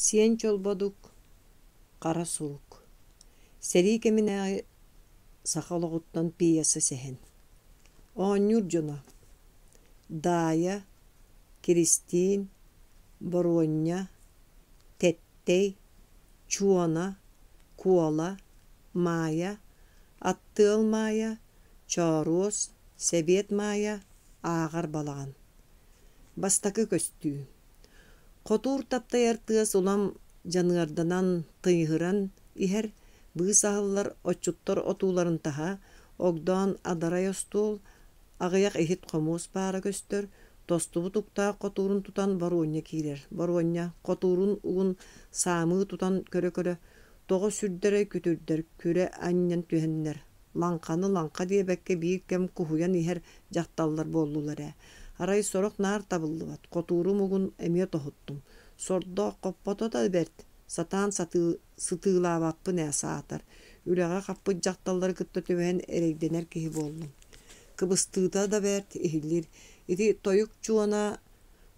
Сиэн Чолбодук, Хара сурук. Сэрии кэминээҕи саха олоҕуттан пьеса сэһэн. Оонньуур дьоно: Даайа, Киристиин, Боруонньа, Тэттэй, Чуона, Куола, Маайа, Аттыал Маайа, Чооруос, Сэбиэт Маайа, Ааҕар балаҕан. Бастакы көстүү. Хотуур таптайар тыас улам дьаныарданан, тыйыһыран иһэр, быыс аһыллар отчуттар отууларын таһа, огдоон адарай остуол, аҕыйах иһит-хомуос баара көстөр, тостубут уктаах хотуурун тутан Боруонньа киирэр. Боруонньа хотуурун угун саамыы тутан көрө-көрө, тоҕо сүрдэрэй күтүрдэр күрэ анньан түһэннэр, лаҥханы лаҥха диэбэккэ биир кэм куһуйан иһэр дьахталлар буоллулар ээ. Арай сорох наар табыллыбат, хотуурум угун эмиэ тоһуттум. Сордоох хоппото да бэрт, сатаан сатыы сытыылаабаппын ээ саатар. Үлэҕэ хаппыт дьахталлары кытта түбэһэн эрэйдэнэр киһи буоллум. Кыбыстыыта да бэрт, иһиллиир. Ити тойук чуона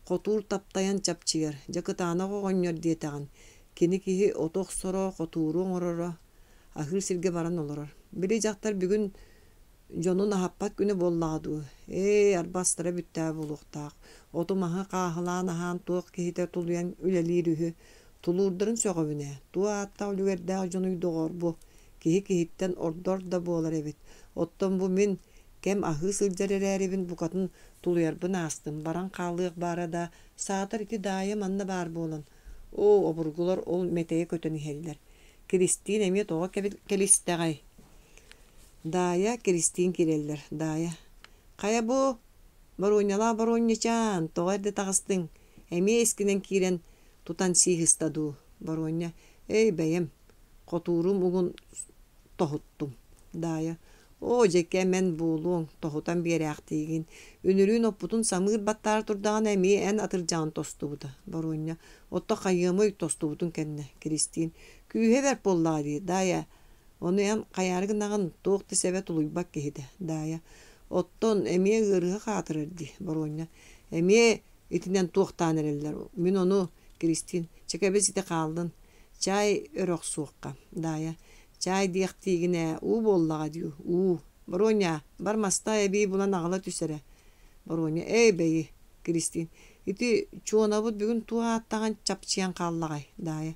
хотуур таптайан чапчыйар, дьэ кытаанах оҕонньор диэтэҕин. Кини киһи оту охсоро, хотууру оҥороро, аһыыр сиргэ баран олорор. Били дьахтар бүгүн дьонун аһаппат күнэ буоллаҕа дуу? Ээ, арба астара бүттэҕэ буолуохтаах. Оту-маһы хааһылаан аһаан туох киһитэ тулуйан үлэлиир үһү. Тулуурдарын сөҕөбүн ээ. Туох ааттаах үлүгэрдээх дьонуй доҕоор бу? Киһи киһиттэн ордор да буолар эбит. Оттон бу мин кэм аһыы сылдьар эрээрибин букатын тулуйарбын аастым. Баран хаалыах баара да, саатар ити Даайа манна баар буолан. Оо, обургулар ол мэтэйэ көтөн иһэллэр. Киристиин эмиэ тоҕо кэлистэҕэй? Даайа, Киристиин киирэллэр. Даайа: «Хайа бу, Боруонньалаах Боруонньачаан, тоҕо эрдэ таҕыстыҥ? Эмиэ искинэн киирэн тутан сии сыста дуу?» Боруонньа: «Эй, бэйэм, хотуурум угун тоһуттум». Даайа: «Оо, дьэкэ, мэн буолуоҥ, тоһутан биэрээхтиигин. Үнүрүүн оппутун самыыр баттаары турдаҕына эмиэ эн атырдьаҕын тостубута». Боруонньа: «Отто хайыамый тостубутун кэннэ?» Киристиин: «Күүһэ бэрт буоллаҕа дии, Даайа, ону эн хайаары гынаҕын, туох да сэбэ тулуйбат киһитэ». Даайа: «Оттон эмиэ ыарыһах аатырар дии». Боруонньа: «Эмиэ итинэн туохтаан эрэллэр, мин ону, Киристиин, чэ кэбис ити хааллын, чаай өрө охсуохха». Даайа: «Чаай диэхтиигин ээ, уу буоллаҕа дии, уу. Боруонньа, бар маста эбии булан аҕала түс эрэ». Боруонньа: «Эй, бэйи, Киристиин, ити Чуонабыт бүгүн туох ааттааҕын чапчыйан хааллаҕай?» Даайа: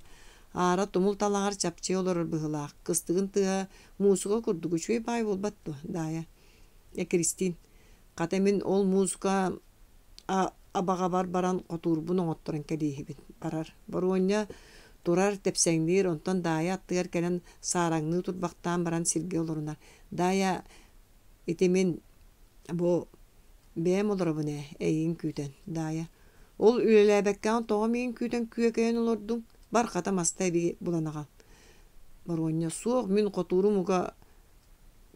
«Аара тумул талаҕар чапчыйа олорор быһыылаах, кыстыгын тыаһа муусука курдук үчүгэй баай буолбат дуо?» Даайа: «Э, Киристиин, хата мин ол муусука абаҕабар баран хотуурбун оҥотторон кэлииһибин». Барар. Боруонньа турар, тэпсэҥниир, онтон Даайа аттыгар кэлэн саараҥныы турбахтаан баран сиргэ олорунар. Даайа ити мин бу бэйэм олоробун ээ, эйигин күүтэн, Даайа. Ол үлэлээбэккэҕин тоҕо миигин күүтэн күөкэйэн олордуҥ? Бар хата маста эбии булан аҕал. Боруонньа суох, мин хотуурум уга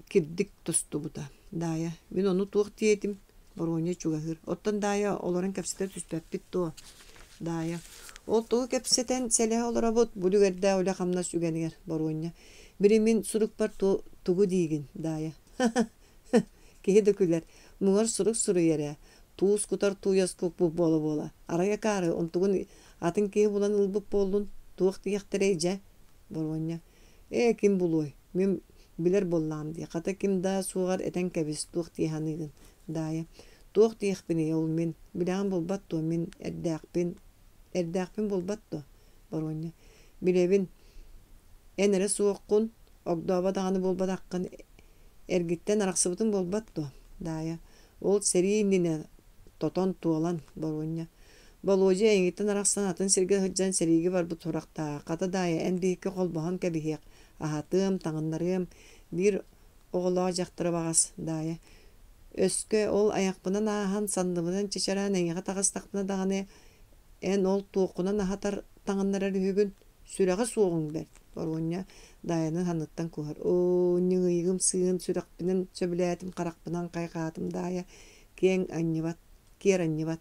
кирдик тостубута. Даайа, мин ону туох диэтим? Боруонньа чугаһыыр. Оттон Даайа олорон кэпсэтэ түспэппит дуо? Даайа, ол тугу кэпсэтэн сэлэһэ олоробут, бу үлүгэрдээх үлэ-хамнас үгэнигэр, Боруонньа. Били мин сурукпар тугу диигин, Даайа? Киһи да күлэр. Муҥар сурук суруйар ээ. Туус кутар тууйас куппут буола-буола. Арай акаары, онтугун атын киһи булан ылбыт буоллун, туох диэхтэрэй дьэ? Боруонньа. Ээ, ким булуой? Мин билэр буоллаҕым дии. Хата ким да суоҕар этэн кэбис, туох дии саныыгын? Даайа. Туох диэхпиний ол мин? Билэҕин буолбат дуо, мин эрдээхпин. Эрдээхпин буолбат дуо? Боруонньа. Билэбин. Эн эрэ суоххун, огдообо даҕаны буолбатаххын, эргиттэн арахсыбытыҥ буолбат дуо? Даайа. Ол сэрии иннинэ тотон туолан, Боруонньа. Болуодьа эйигиттэн арахсан атын сиргэ сылдьан сэриигэ барбыт сурахтаах. Хата Даайа, эн биһикки холбоһон кэбиһиэх, аһатыам, таҥыннарыам, биир оҕолоох дьахтары баҕас, Даайа. Өскө ол айахпынан ааһан, санныбынан чычараан эйиэхэ таҕыстахпына даҕаны, эн ол туоххунан аһатар, таҥыннарар үһүгүн? Сүрэҕэ суоҕуҥ бэрт, Боруонньа Даайаны санныттан куһар. Оо, ньыҥыйыгым сыыһын сүрэхпинэн сөбүлээтим, харахпынан хайҕаатым Даайа киэҥ анньыбат, киэр анньыбат.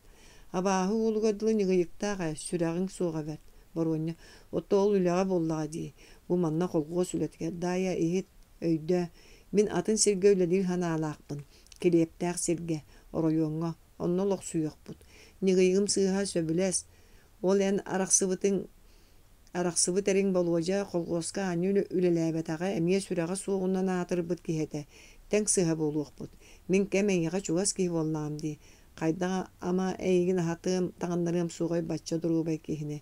Абааһы уолугар дылы ньыгыйыктаах ээ, сүрэҕиҥ суоҕа бэрт, Боруонньа. Оттон ол үлэҕэ буоллаҕа дии, бу манна холхуос үлэтигэр. Даайа, иһит, өйдөө, мин атын сиргэ үлэлиир санаалаахпын, килиэптээх сиргэ, оройуоҥҥа, онно олохсуйуохпут. Ньыгыйыгым сыыһа сөбүлэс, ол эн арахсыбытыҥ Арахсыбыт эриҥ Болуодьа колхуоска аанньа үлэлээбэтэҕэ, эмиэ сүрэҕэ суоҕунан аатырбыт киһи этэ. Тэҥ сыһа буолуохпут. Мин кэм эйиэхэ чугас киһи буоллаҕым дии. Хайдах ама эйигин аһатыам, таҥыннарыам суоҕай бачча доруобай киһини.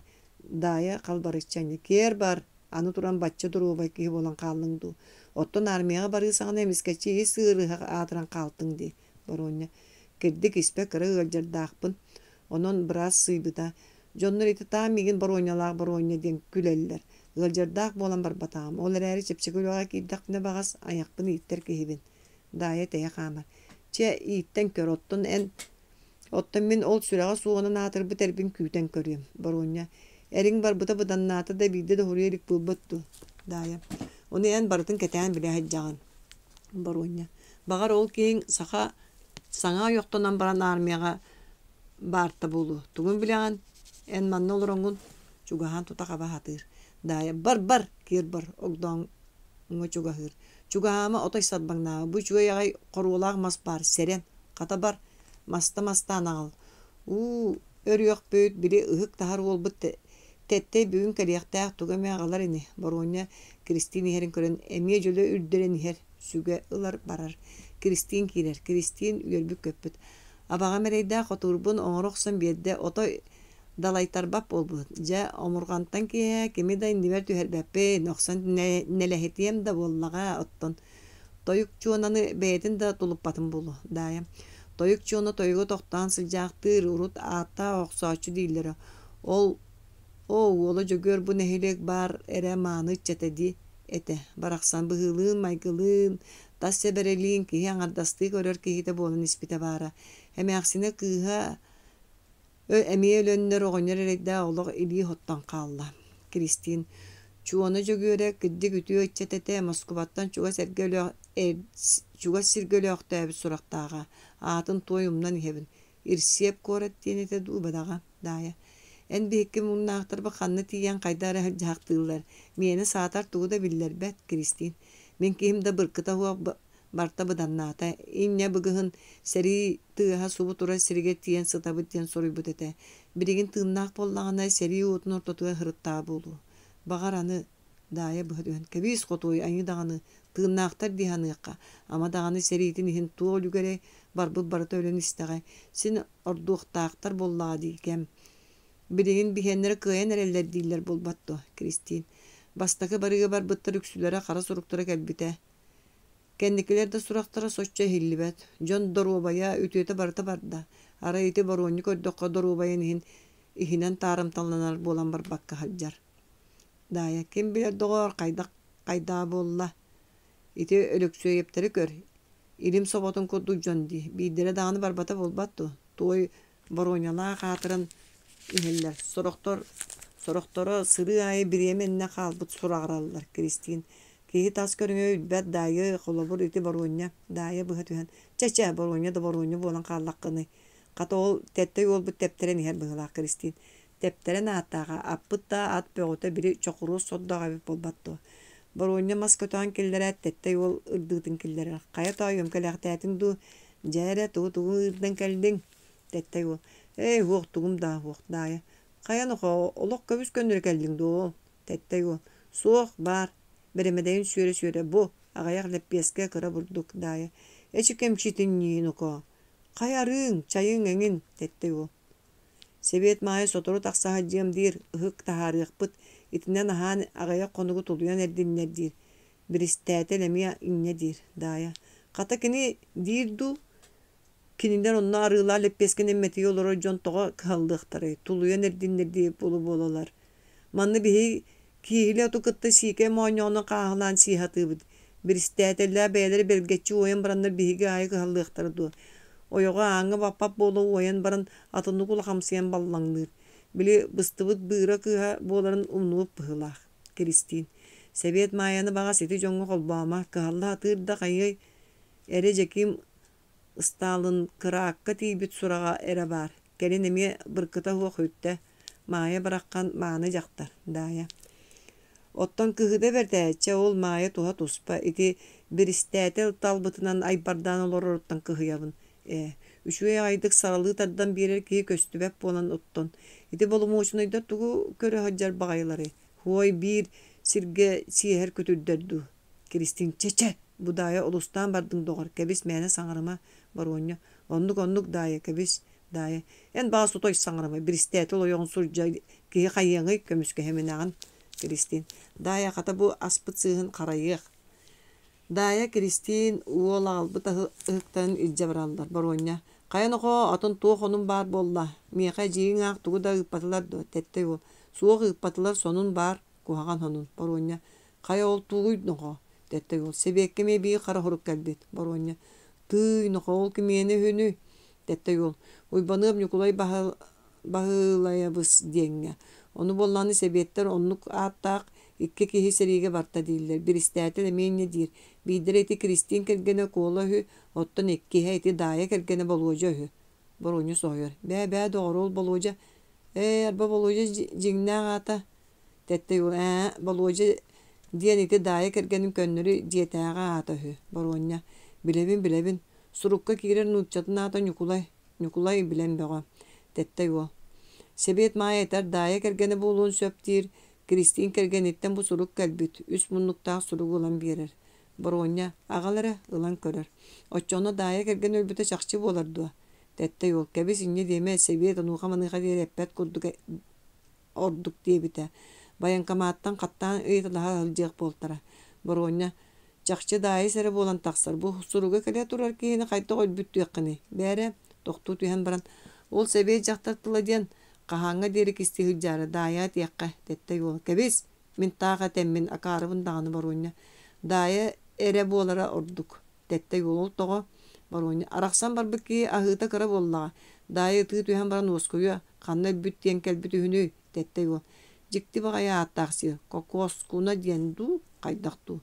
Даайа халбарыччы анньа «Киэр бар, аны туран бачча доруобай киһи буолан хааллыҥ дуу? Оттон армияҕа барыы саҕана эмискэччи ис ыарыһах аатыран хаалтыҥ дии, Боруонньа. Кирдик испэ кыра ыалдьардаахпын. Онон быраас сыыйбыта. Дьоннор ити таам миигин Боруонньалаах Боруонньа диэн күлэллэр. Ыалдьардаах буолан барбатаҕым. Ол эрээри чэпчэки үлэҕэ киирдэхпинэ баҕас, айахпын ииттэр киһибин. Даайа тэйэ хаамар. Чэ, ииттэн көр, оттон эн Оттон мин ол сүрэҕэ суоҕунан аатырбыт эрбин күүтэн көрүөм, Боруонньа. Эриҥ барбыта быданнаата да биирдэ да уһуруйа илик буолбат дуо? Даайа. Ону эн барытын кэтээн билэ сылдьаҕын. Боруонньа. Баҕар ол киһиҥ саха саҥа ойохтонон баран армияҕа баарта буолуо. Тугун билэҕин? Эн манна олороҥҥун чугаһаан тута хаба сатыыр. Даайа бар-бар, киэр бар, огдооҥҥо чугаһыыр. Чугаһаама отой сарбаҥнаама, бу үчүгэй аҕай хоруолаах мас баар, сэрэн, хата бар, маста мастаан аҕал. Уу, өрүөхпүт, били ыһык таһар уолбут Тэттэй бүгүн кэлиэхтээх тугу эмэ аҕалар ини, Боруонньа Киристиин иһэрин көрөн эмиэ дьөлө үрдэрэн иһэр, сүгэ ылар барар. Киристиин киирэр, Киристиин үөрбүт-көппүт. Абаҕам эрэйдээх хотуурбун оҥоро охсон биэрдэ, отой далайтарбат буолбут. Дьэ, омурҕантан киэһэ кими да иннибэр түһэрбэппин, охсон нэлэһитиэм да буоллаҕа, оттон Тойук Чуонаны бэйэтин да тулуппатым буолуо, Даайа. Тойук Чуона тойуга тохтоон сылдьаахтыыр, урут ааттаах охсооччу дииллэрэ. Ол оо, уола Дьөгүөр бу нэһилиэк баар эрэ мааны ыччата дии этэ. Барахсан быһыылыын-майгылыын, тас сэбэрэлиин киһи аҥардастыы көрөр киһитэ буолан испитэ баара. Эмээхсинэ кыыһа Эмиэ өлөннөр оҕонньор эрэйдээх олох илии оттон хаалла. Киристиин Чуона Дьөгүөрэ кырдьык үтүө ыччат этэ, Москубаттан чугас эргэ чугас сиргэ өлөөхтөөбүт сурахтааҕа. Аатын туой умнан иһэбин. Ирсиэп куорат диэн этэ дуу бадаҕа, Даайа. Эн биһикки муҥнаахтарбыт ханна тиийэн хайдах эрэ дьаһахтыыллар. Миэнэ саатар тугу да биллэрбэт, Киристиин. Мин киһим да быркыта суох барыта быданнаата. Инньэ быгыһын сэрии тыаһа субу турар сиригэр тиийэн сытабыт диэн суруйбут этэ. Билигин тыыннаах буоллаҕына, сэрии уотун ортотугар сырыттаҕа буолуо. Баҕар, аны Даайа быһа түһэн, кэбиис хотуой, айыы даҕаны, тыыннаахтар дии саныахха, ама даҕаны сэриитин иһин туох үлүгэрэй, барбыт барыта өлөн истэҕэ, син ордуохтаахтар буоллаҕа дии кэм. Билигин биһиэннэрэ кыайан эрэллэр дииллэр буолбат дуо, Киристиин. Бастакы барыыга барбыттар үксүлэрэ хара суруктара кэлбитэ. Кэнникилэр да сурахтара соччо иһиллибэт, дьон доруобайа, үтүөтэ барыта барда, арай ити боруонньу көрдөххө доруобайын иһин иһинэн таарымталанар буолан барбакка сылдьар. Даайа, ким билэр доҕоор, хайдах хайдаа буолла? Ити Өлөксүөйэптэри көр, илим соботун курдук дьон дии, биирдэрэ даҕаны барбата буолбат дуо? Туой боруонньалаах аатыран иһэллэр. Сорохтор сорохторо сырыы аайы бириэмэ иннэ хаалбыт сураҕыраллар. Киристиин киһи тас көрүҥэ үрбэт Даайа холобур ити боруонньа Даайа быһа түһэн чэ-чэ боруонньа да боруонньа буолан хааллаххыный хата ол тэттэй уолбут тэптэрэн иһэр быһыылаах Киристиин тэптэрэн ааттааҕа аппыт да ат бөҕөтө били чокуруос сордоох эбит буолбат дуо Боруонньа мас көтөҕөн киллэрээт тэттэй уол ырдыытын киллэрэр хайа тоойуом кэлээхтээтиҥ дуу Дьэ эрэ, тугу-тугу ыырдан кэллиҥ? Тэттэй уол. Ээ, уох тугум даа уох Даайа. Хайа нохоо, олох көбүс-көннөрү кэллиҥ дуо ол? Тэттэй уол. Суох, баар. Бэрэмэдэйин сүөрэ-сүөрэ бу, аҕыйах лэппиэскэ кыра бурдук Даайа. Эчи кэмчитин ньии нокоо. Хайа арыыҥ, чайыҥ эҥин, Тэттэй уол. Сэбиэт Маайа сотору тахса сылдьыам диир, ыһык таһаарыахпыт, итинэн аһаан аҕыйах хонугу тулуйан эрдиннэр диир. Биристээтэл эмиэ инньэ диир, Даайа. Хата кини диир дуу, кинилэр онно арыылаах лэппиэскэни мэтийэ олорор дьон тоҕо кыһаллыахтарай, тулуйан эрдиннэр дии буола-буолалар. Манна биһиги кииһилэ оту кытта сиикэй моонньоҕунан хааһылаан сии сатыыбыт. Биристээтэллээх бэйэлэрэ бэлгэччи уойан бараннар биһиги аайы кыһаллыахтара дуо? Ойоҕо ааҥҥа баппат буола уойан баран атыннык улахамсыйан баллаҥныыр. Били быстыбыт быыра кыыһа буоларын умнубут быһыылаах. Киристиин. Сэбиэт Маайаны баҕас ити дьоҥҥо холбоомо, кыһалла сатыыр да хайыай, эрэ Дьэкиим Ыстаалынкыраакка тиийбит сураҕа эрэ баар, кэлин эмиэ быркыта суох үттэ, Маайа бараххан мааны дьахтар, Даайа. Оттон кыһыыта бэрт ээ, чэ ол Маайа туһа туспа, ити биристээтэл талбытынан айбардаан олороруттан кыһыйабын ээ, үчүгэй аҕайдык саралыы тардан биэрэр киһи көстүбэт буолан оттон, ити боломуочунайдар тугу көрө сылдьар баҕайыларый? Һуой биир сиргэ сиэһэр күтүрдэр дуу? Киристиин чэ-чэ, бу Даайа олустаан бардыҥ доҕор, кэбис мээнэ саҥарыма, Боруонньа. Оннук-оннук Даайа, кэбис, Даайа. Эн баҕас отой саҥарыма, биристээтэл ойоҕун сурдьа киһи хайыаҥый, көмүскэһиминэҕин, Киристиин. Даайа хата бу аспыт сыыһын харайыах. Даайа Киристиин уол аҕалбыт ыһыктарын илдьэ бараллар. Боруонньа, хайа нохоо, атын туох онун баар буолла? Миэхэ эдьиийиҥ аах тугу да ыыппатылар дуо? Тэттэй уол. Суох ыыппатылар, сонун баар, куһаҕан сонун. Боруонньа, хайа ол тугуй нохоо? Тэттэй уол. Сэбиэккэ эмиэ биир хара сурук кэлбит. Боруонньа, тыый, нохоо, ол кимиэнэ үһүнүй? Тэттэй уол. Уйбаныап Ньукулай Баһылайабыс диэҥҥэ. Ону буоллаҕына сэбиэттэр оннук ааттаах икки киһи сэриигэ барта дииллэр. Биристээтэл эмиэ инньэ диир. Биирдэрэ ити Киристиин кэргэнэ Куола үһү, оттон иккиһэ ити Даайа кэргэнэ Болуодьа үһү. Боруонньу соһуйар. Бээ-бээ, доҕор, ол Болуодьа ээ, арба Болуодьа дьиҥнээх аата Тэттэй уол ээ, Болуодьа диэн ити Даайа кэргэнин көннөрү дьиэтээҕи аата үһү. Боруонньа билэбин, билэбин. Сурукка киирэр нууччатын аата Ньукулай. Ньукулай билэн бөҕө. Тэттэй уол. Сэбиэт Маайа этэр Даайа кэргэнэ буолуон сөп диир. Киристиин кэргэниттэн бу сурук кэлбит. Үс муннуктаах суругу ылан биэрэр. Боруонньа, аҕал эрэ, ылан көрөр. Оччоҕуна Даайа кэргэнэ өлбүтэ чахчы буолар дуо? Тэттэй уол, кэбис инньэ диэмэ, Сэбиэт онуоха-маныаха диэри эппэт курдук ордук диэбитэ. Байаҥкамааттан хаттаан ыйыталаһа сылдьыах буолтара. Боруонньа, чахчы Даайыс эрэ буолан тахсар, бу суруга кэлэ турар киһини хайдах өлбүттүөххүнүй? Бээрэ, тохтуу түһэн баран, ол сэбиэт дьахтар тыла диэн, хаһааҥҥа диэри кистии сылдьаары, Даайа этиэххэ, тэттэй уол, кэбис, мин таах этэммин, акаарыбын даҕаны Боруонньа. Даайа эрэ буолара ордук. Тэттэй уол ол тоҕо? Боруонньа, арахсан барбыт киһи аһыыта кыра буоллаҕа. Даайа ытыы түһэн баран уоскуйуо, Ханна өлбүт диэн кэлбит үһүнүй? Тэттэй уол. Дьикти баҕайы ааттаах сир. Кокоскуна диэн дуу, хайдах дуу?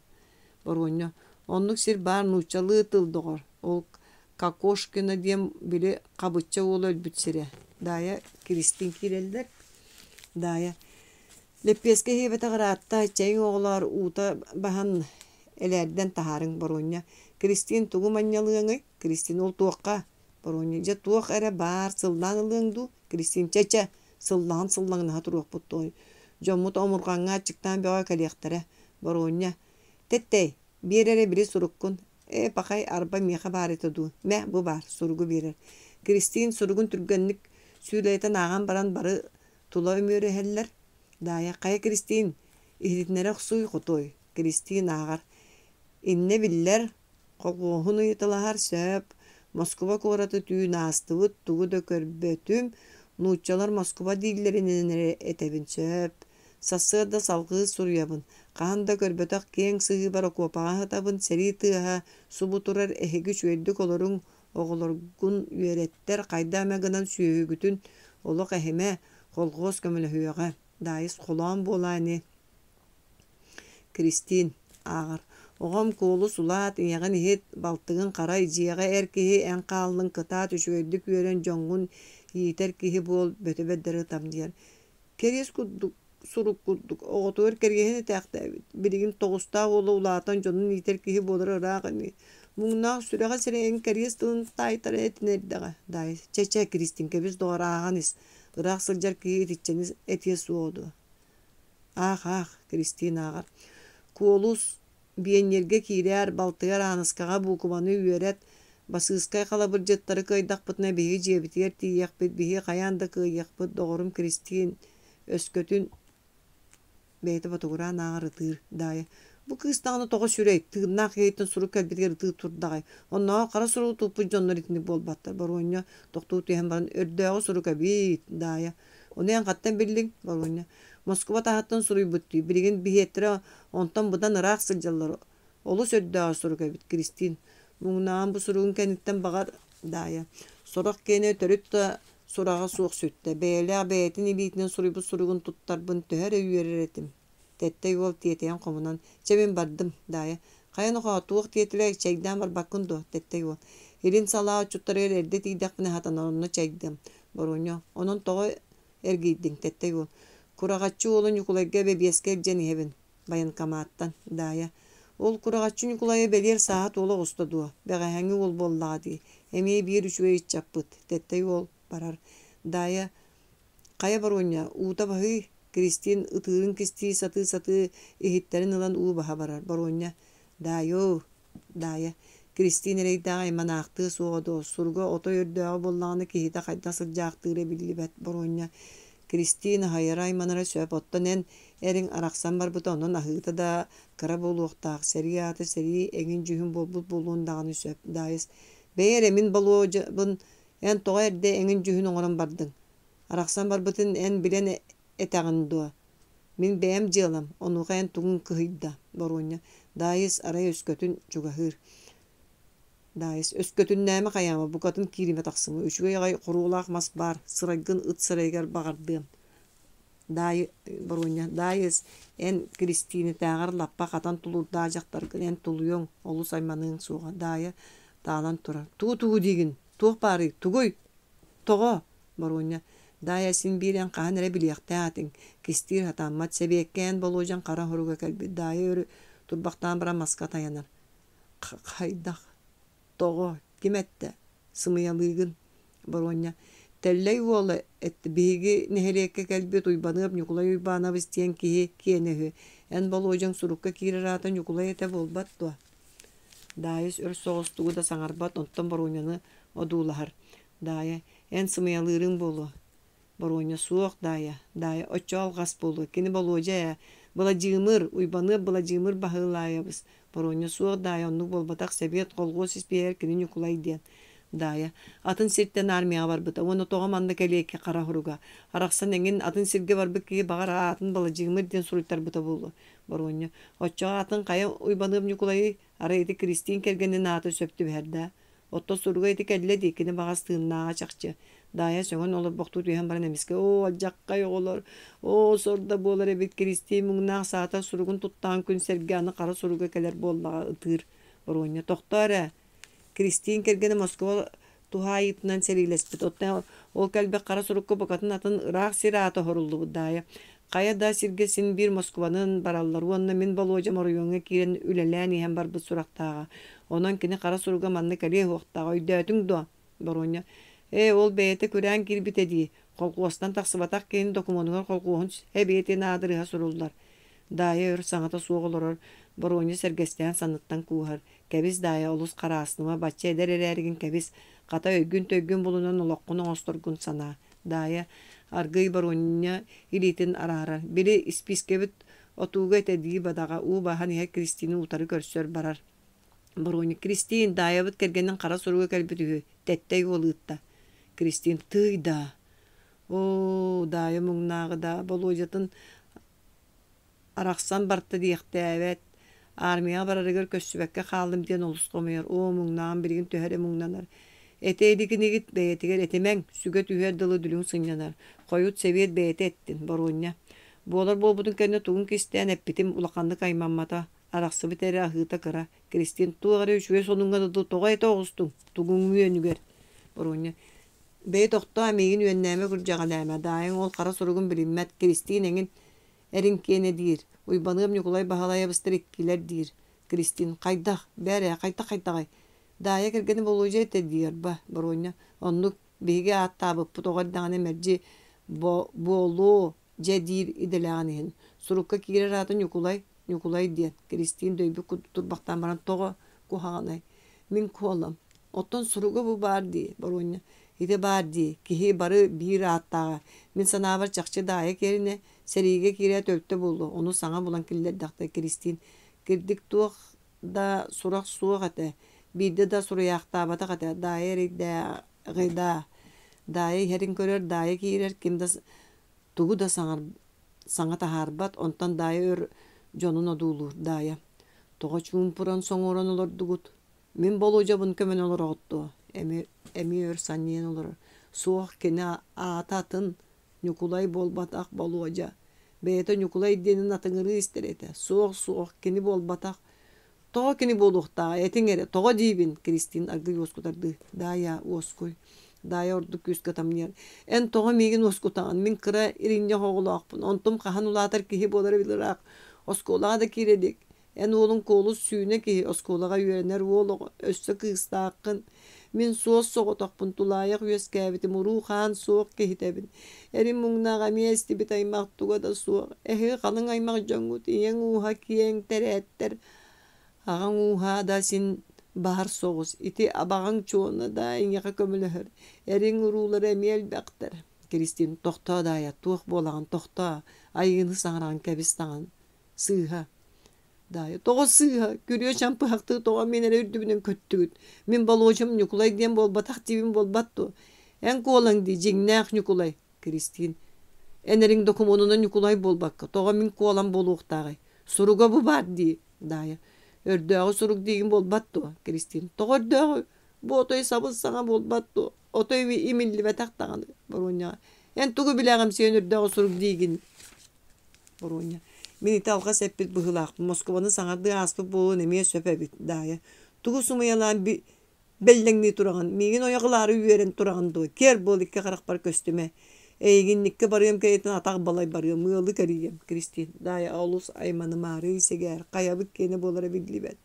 Боруонньа. Оннук сир баар нууччалыы тыл доҕор. Ол Кокошкина диэн били Хабычча уола өлбүт сирэ. Даайа Киристиин киирэллэр. Даайа. Лэппиэскэ иһиэбэтэх ыраатта, чэйиҥ оҕолоор уута баһан элээрдэн таһаарыҥ Боруонньа. Киристиин тугу манньалыаҥый? Киристиин ол туохха? Боруонньа дьэ туох эрэ баар сыллаан ылыаҥ дуу? Киристиин чэ чэ сыллаһан сыллаҥнаһа туруохпут дуо? Дьоммут омурҕаҥҥа аччыктаан бөҕө кэлиэхтэрэ. Боруонньа Тэттэй, биэр эрэ били суруккун. Ээ, пахай, арба миэхэ баар этэ дуу? Мэ, бу баар, суругу биэрэр. Киристиин суругун түргэнник сүүлэйэтэн ааҕан баран бары тула үмүөрүһэллэр. Даайа, хайа Киристиин, иһитиннэрэ охсууй хотуой. Киристиин ааҕар. Иннэ биллэр, Холхуоһун ыйыталаһар сөп, Москуба куораты түүн аастыбыт, тугу да көрбөтүм, нууччалар Москуба дииллэринэн эрэ этэбин сөп. Сарсыарда салҕыы суруйабын, хаһан да көрбөтөх киэҥ сыһыыбар окуопаҕа сытабын, сэрии тыаһа субу турар, эһиги үчүгэйдик олоруҥ, оҕолоргун үөрэттэр, хайда эмэ гынан сүөһүгүтүн олох эһимэ, колхуос көмөлөһүөҕэ. Даайыс холоон буолаа ини Киристиин ааҕар: «Оҕом Куолус улаат, ийэҕин иһит, балтыгын харай, дьиэҕэ эр киһи эн хааллыҥ, кытаат, үчүгэйдик үөрэн, дьоҥҥун иитэр киһи буол, бөтө бэрдэри ытам» диэн. Кэриэс курдук, сурук курдук, оҕотугар кэриэһин этээхтээбит. Билигин тоҕустаах уола улаатан дьонун иитэр киһи буолара ыраах ини. Муҥнаах сүрэҕэ сирэйин кэриэс тылын таайтара этинэ эрдэҕэ. Даайыс, чэ-чэ, Киристиин, кэбис доҕор, ааҕан ис. Ыраах сылдьар киһи итиччэни этиэ суоҕа дуо? Аах, аах, Киристиин ааҕар. Куолус, биэнньэргэ киирээр, балтыгар Ааныскаҕа буукубаны үөрэт, басыыскай халабырдьыттары кыайдахпытына биһиги дьиэбитигэр тиийиэхпит, биһиги хайаан да кыайыахпыт, доҕорум Киристиин, өскөтүн бэйэтэ ботугураан ааҕар ытыыр Даайа бу кыыс даҕаны тоҕо сүрэй, тыыннаах киһиттэн сурук кэлбитигэр ытыы турдаҕай, оннооҕор хара суругу туппут дьоннор итинник буолбаттар, Боруонньа тохтуу түһэн баран өрдөөҕү сурук эбит, Даайа Ону эн хантан биллиҥ? Боруонньа Москуба таһыттан суруйбут дии, билигин биһиэттэрэ онтон быдан ыраах сылдьаллар, олус өрдөөҕү сурук эбит, Киристиин муҥнаан бу суругун кэнниттэн баҕар Даайа сорох киэнэ төрүт да сураҕа суох сүттэ, бэйэлээх бэйэтин илиитинэн суруйбут суругун туттарбын төһө эрэ үөрэр этим Тэттэй уол тиэтэйэн хомунан, «Чэ мин бардым, Даайа». «Хайа нохоо, туох диэтилэр, чэйдээн барбаккын дуо?» Тэттэй уол. «Илин салаа отчуттарыгар эрдэ тиийдэхпинэ сатанар, онно чэйдиэм». Боруонньа, «Онон тоҕо эргийдиҥ?» Тэттэй уол. «Кураҕаччы уолу Ньукулайга бэбиэскэ илдьэн иһэбин, байанкамааттан». Даайа. «Ол Кураҕаччы Ньукулайа бэлиэр сааһа туола оҕуста дуо? Бэҕэһээҥҥи уол буоллаҕа дии. Эмиэ биир үчүгэй ыччаппыт». Тэттэй уол барар. Даайа «Хайа Боруонньа, уута баһый?» Киристиин ытыырын кистии сатыы-сатыы иһиттэрин ылан уу баһа барар. Боруонньа «Даайоо, Даайа, Киристиин эрэйдээх айманаахтыа суоҕа дуо, суруга отой өрдөөҕү буоллаҕына киһитэ хайдах сылдьаахтыыра биллибэт. Боруонньа, Киристиин аһыйара-айманара сөп, оттон эн эриҥ арахсан барбыта онон аһыыта да кыра буолуохтаах, сэрии аата сэрии эҥин-дьүһүн буолбут буолуон даҕаны сөп. Даайыс, бэйи эрэ мин Болуодьабын эн тоҕо эрдэ эҥин-дьүһүн оҥорон бардыҥ? Арахсан барбытын эн билэн этэҕин дуо? Мин бэйэм дьыалам, онуоха эн тугуҥ кыһыйда? Боруонньа, Даайыс, арай өскөтүн чугаһыыр. Даайыс, өскөтүннээмэ хайаама, букатын кииримэ тахсыма, үчүгэй аҕай хоруолаах мас баар, сырайгын ыт сырайыгар баҕардыам. Даайы, Боруонньа, Даайыс, эн Киристиинэтээҕэр лаппа хатан тулуурдаах дьахтаргын, эн тулуйуоҥ, олус айманыаҥ суоҕа. Даайа таалан турар. Тугу-тугу диигин? Туох баарый? Тугуй? Тоҕо? Боруонньа, Даайа син биир эн хаһан эрэ билиэхтээх этиҥ, кистиир сатаммат, сэбиэккэ эн Болуодьаҥ хара хоруга кэлбит, Даайа өр турбахтаан баран маска тайанар. Хайдах? Тоҕо? Ким эттэ? Сымыйалыыгын. Боруонньа, Тэллэй уола эттэ биһиги нэһилиэккэ кэлбит Уйбаныап Ньукулай Уйбаанабыс диэн киһи киэнэ үһү. Эн Болуодьаҥ сурукка киирэр аата Ньукулай этэ буолбат дуо? Даайыс өр соҕус тугу да саҥарбат, онтон Боруонньаны одуулаһар. Даайа, эн сымыйалыырыҥ буолуо. Боруонньа суох, Даайа, Даайа, оччо алҕас буолуо. Кини Болуодьа ээ. Быладьыымыр, Уйбаныап Быладьыымыр Баһылаайабыс. Боруонньа суох, Даайа, оннук буолбатах. Сэбиэт, колхуос испииһэгэр кини Ньукулай диэн. Даайа, атын сиртэн армияҕа барбыта уонна тоҕо манна кэлиэкки хара хоруга. Арахсан эҥин атын сиргэ барбыт киһи баҕар аатын Баладьыымыр диэн суруйтарбыта буолуо. Боруонньа, оччоҕо атын хайа Уйбаныап Ньукулайый? Арай ити Киристиин кэргэнин аата сөп түбэһэр даа? Оттон суруга ити кэллэ дии, кини баҕас тыыннааҕа чахчы. Даайа сөҥөн олорбохтуу түһэн баран эмискэ «Оо, алдьаххай оҕолор, оо, сор да буолар эбит, Киристиин муҥнаах саатар суругун туттаҕын күн сэргэ аны хара суруга кэлэр буоллаҕа» ытыыр. Боруонньа «Тохтоо эрэ, Киристиин кэргэнэ Москва туһаайыытынан сэриилэспит, оттон ол кэлбит хара сурукка букатын атын ыраах сир аата оһоруллубут Даайа хайа да сиргэ син биир Москванан бараллар уонна мин Болуодьам оройуоҥҥа киирэн үлэлээн иһэн барбыт сурахтааҕа. Онон кини хара суруга манна кэлиэ суохтааҕа өйдөөтүҥ дуо? Боруонньа ээ ол бэйэтэ күрээн киирбитэ дии, колхуостан тахсыбатах киһини докумуонугар колхуоһун эбиэтин аадырыһа суруллар. Даайа өр саҥата суох олорор, Боруонньа сэргэстээн санныттан кууһар. Кэбис, Даайа, олус хараасныма, бачча эдэр эрээригин кэбис, хата өйгүн-төйгүн булунан олоххун оҥосторгун санаа. Даайа аргыый Боруонньа илиитин араарар. Били испиискэбит отууга этэ дии бадаҕа, уу баһан иһэр Кристиини утары көрсөр барар. Боруонньа Кристиин, Даайабыт кэргэнин хара суруга кэлбит үһү, тэттэй уол ыытта. Кристиин тыый даа. Оо, Даайа муҥнааҕы даа, Болуодьатын арахсан барта диэхтээбэт, армияҕа барарыгар көссүбэккэ хааллым диэн олус хомойор, оо, муҥнааҕым билигин төһө эрэ муҥнанар. Этэ илигинигит бэйэтигэр этимэҥ, сүгэ түһүөр дылы дүлүҥ сынньанар. Хойут сэбиэт бэйэтэ эттин, Боруонньа. Буолар буолбутун кэннэ тугун кистээн эппитим улаханнык аймаммата, арахсыбыт эрэ аһыыта кыра. Кристин туох эрэ үчүгэй сонуҥҥа дылы тоҕо этэ оҕустуҥ, тугуҥ үөнүгэр? Боруонньа Бэйи тохтоо, миигин үөннээмэ-күрдьэҕэлээмэ, Даайыҥ ол хара суругун билиммэт, Киристиин эҥин эриҥ киэнэ диир, Уйбаныап Ньукулай Баһылайабыстар иккилэр диир. Кристин хайдах, бээрэ, хайдах-хайдаҕый? Даайа кэргэнэ Болуодьа этэ дии арба, Боруонньа, оннук, биһиги ааттаабыппыт оҕо эрдэҕинэ мэлдьи буолуо дьэ диир идэлээҕин иһин. Сурукка киирэр аата Ньукулай, Ньукулай диэн. Киристиин дөйбүт курдук турбахтаан баран тоҕо куһаҕанай? Мин куолам. Оттон суруга бу баар дии, Боруонньа. Ити баар дии, киһи бары биир ааттааҕа. Мин санаабар чахчы Даайа киэринэ, сэриигэ киирээт өлтө буолуо, ону саҥа булан киллэрдэхтэр Киристиин. Кирдик туох да сурах суох этэ, биирдэ да суруйаахтаабатах этэ, Даайа эрэйдээҕи даа. Даайа иһэрин көрөр, Даайа киирэр, ким да тугу да саҥа таһаарбат, онтон Даайа өр дьонун одуулуур. Даайа, тоҕо чуумпуран соҥуоран олордугут? Мин Болуодьабын көмөн олороҕут дуо? Эмиэ, эмиэ өр санньыйан олорор. Суох, кини аата атын, Ньукулай буолбатах, Болуодьа. Бэйэтэ Ньукулай диэнин атыҥырыы истэр этэ. Суох, суох, кини буолбатах. Тоҕо кини буолуохтааҕай, этиҥ эрэ, тоҕо диибин? Киристиин аргыый уоскутардыы. Даайа, уоскуй. Даайа ордук күүскэ тамныйар. Эн тоҕо миигин уоскутаҕын? Мин кыра иринньэх оҕолоохпун. Онтум хаһан улаатар киһи буолара били ыраах. Оскуолаҕа да киирэ илик. Эн уолуҥ Куолус сүүнэ киһи, оскуолаҕа үөрэнэр уол оҕо, өссө кыыстааххын. Мин суос-соҕотохпун, тулаайах үөскээбитим, уруу-хаан суох киһитэбин. Эрим муҥнаах эмиэ эстибит аймах туга да суох. Эһиги халыҥ аймах дьоҥҥут, ийэҥ ууһа киэҥ тэрээттэр, аҕаҥ ууһа да син баһар соҕус. Ити абаҕаҥ Чуона да эйиэхэ көмөлөһөр. Эриҥ уруулара эмиэ элбэхтэр. Киристиин, тохтоо Даайа, туох буолаҕын, тохтоо, айыыны саҥараҕын кэбис даҕаны. Сыыһа. Даайа, тоҕо сыыһа, күрүө чампыһахтыы тоҕо мин эрэ үрдүбүнэн көттүгүт? Мин Болуочум Ньукулай диэн буолбатах диибин буолбат дуо? Эн куолаҥ дии, дьиҥнээх Ньукулай. Киристиин, эн эриҥ докумуонунан Ньукулай буолбакка, тоҕо мин куолам буолуохтааҕый? Суруга бу баар дии, Даайа. Өрдөөҕү сурук диигин буолбат дуо? Киристиин, тоҕо өрдөөҕү? Бу отой сабыс-саҥа буолбат дуо? Отой имиллибэтэх даҕаны, Боруонньаҕа. Эн тугу билэҕимсийэн өрдөөҕү сурук диигин? Боруонньа. Мин ити алҕас эппит быһыылаахпын, Москубаны саҥардыы ааспыт буолуон эмиэ сөп эбит, Даайа. Тугу сымыйалаан бэллэҥнии тураҕын, миигин ойох ылаары үөрэн тураҕын дуо? Киэр буол, икки харахпар көстүмэ. Эйигинниккэ барыам кэриэтин атах балай барыам, ыалы кэрийиэм, Киристиин. Даайа олус айманымаарый, сэгээр, хайабыт киэнэ буолара биллибэт.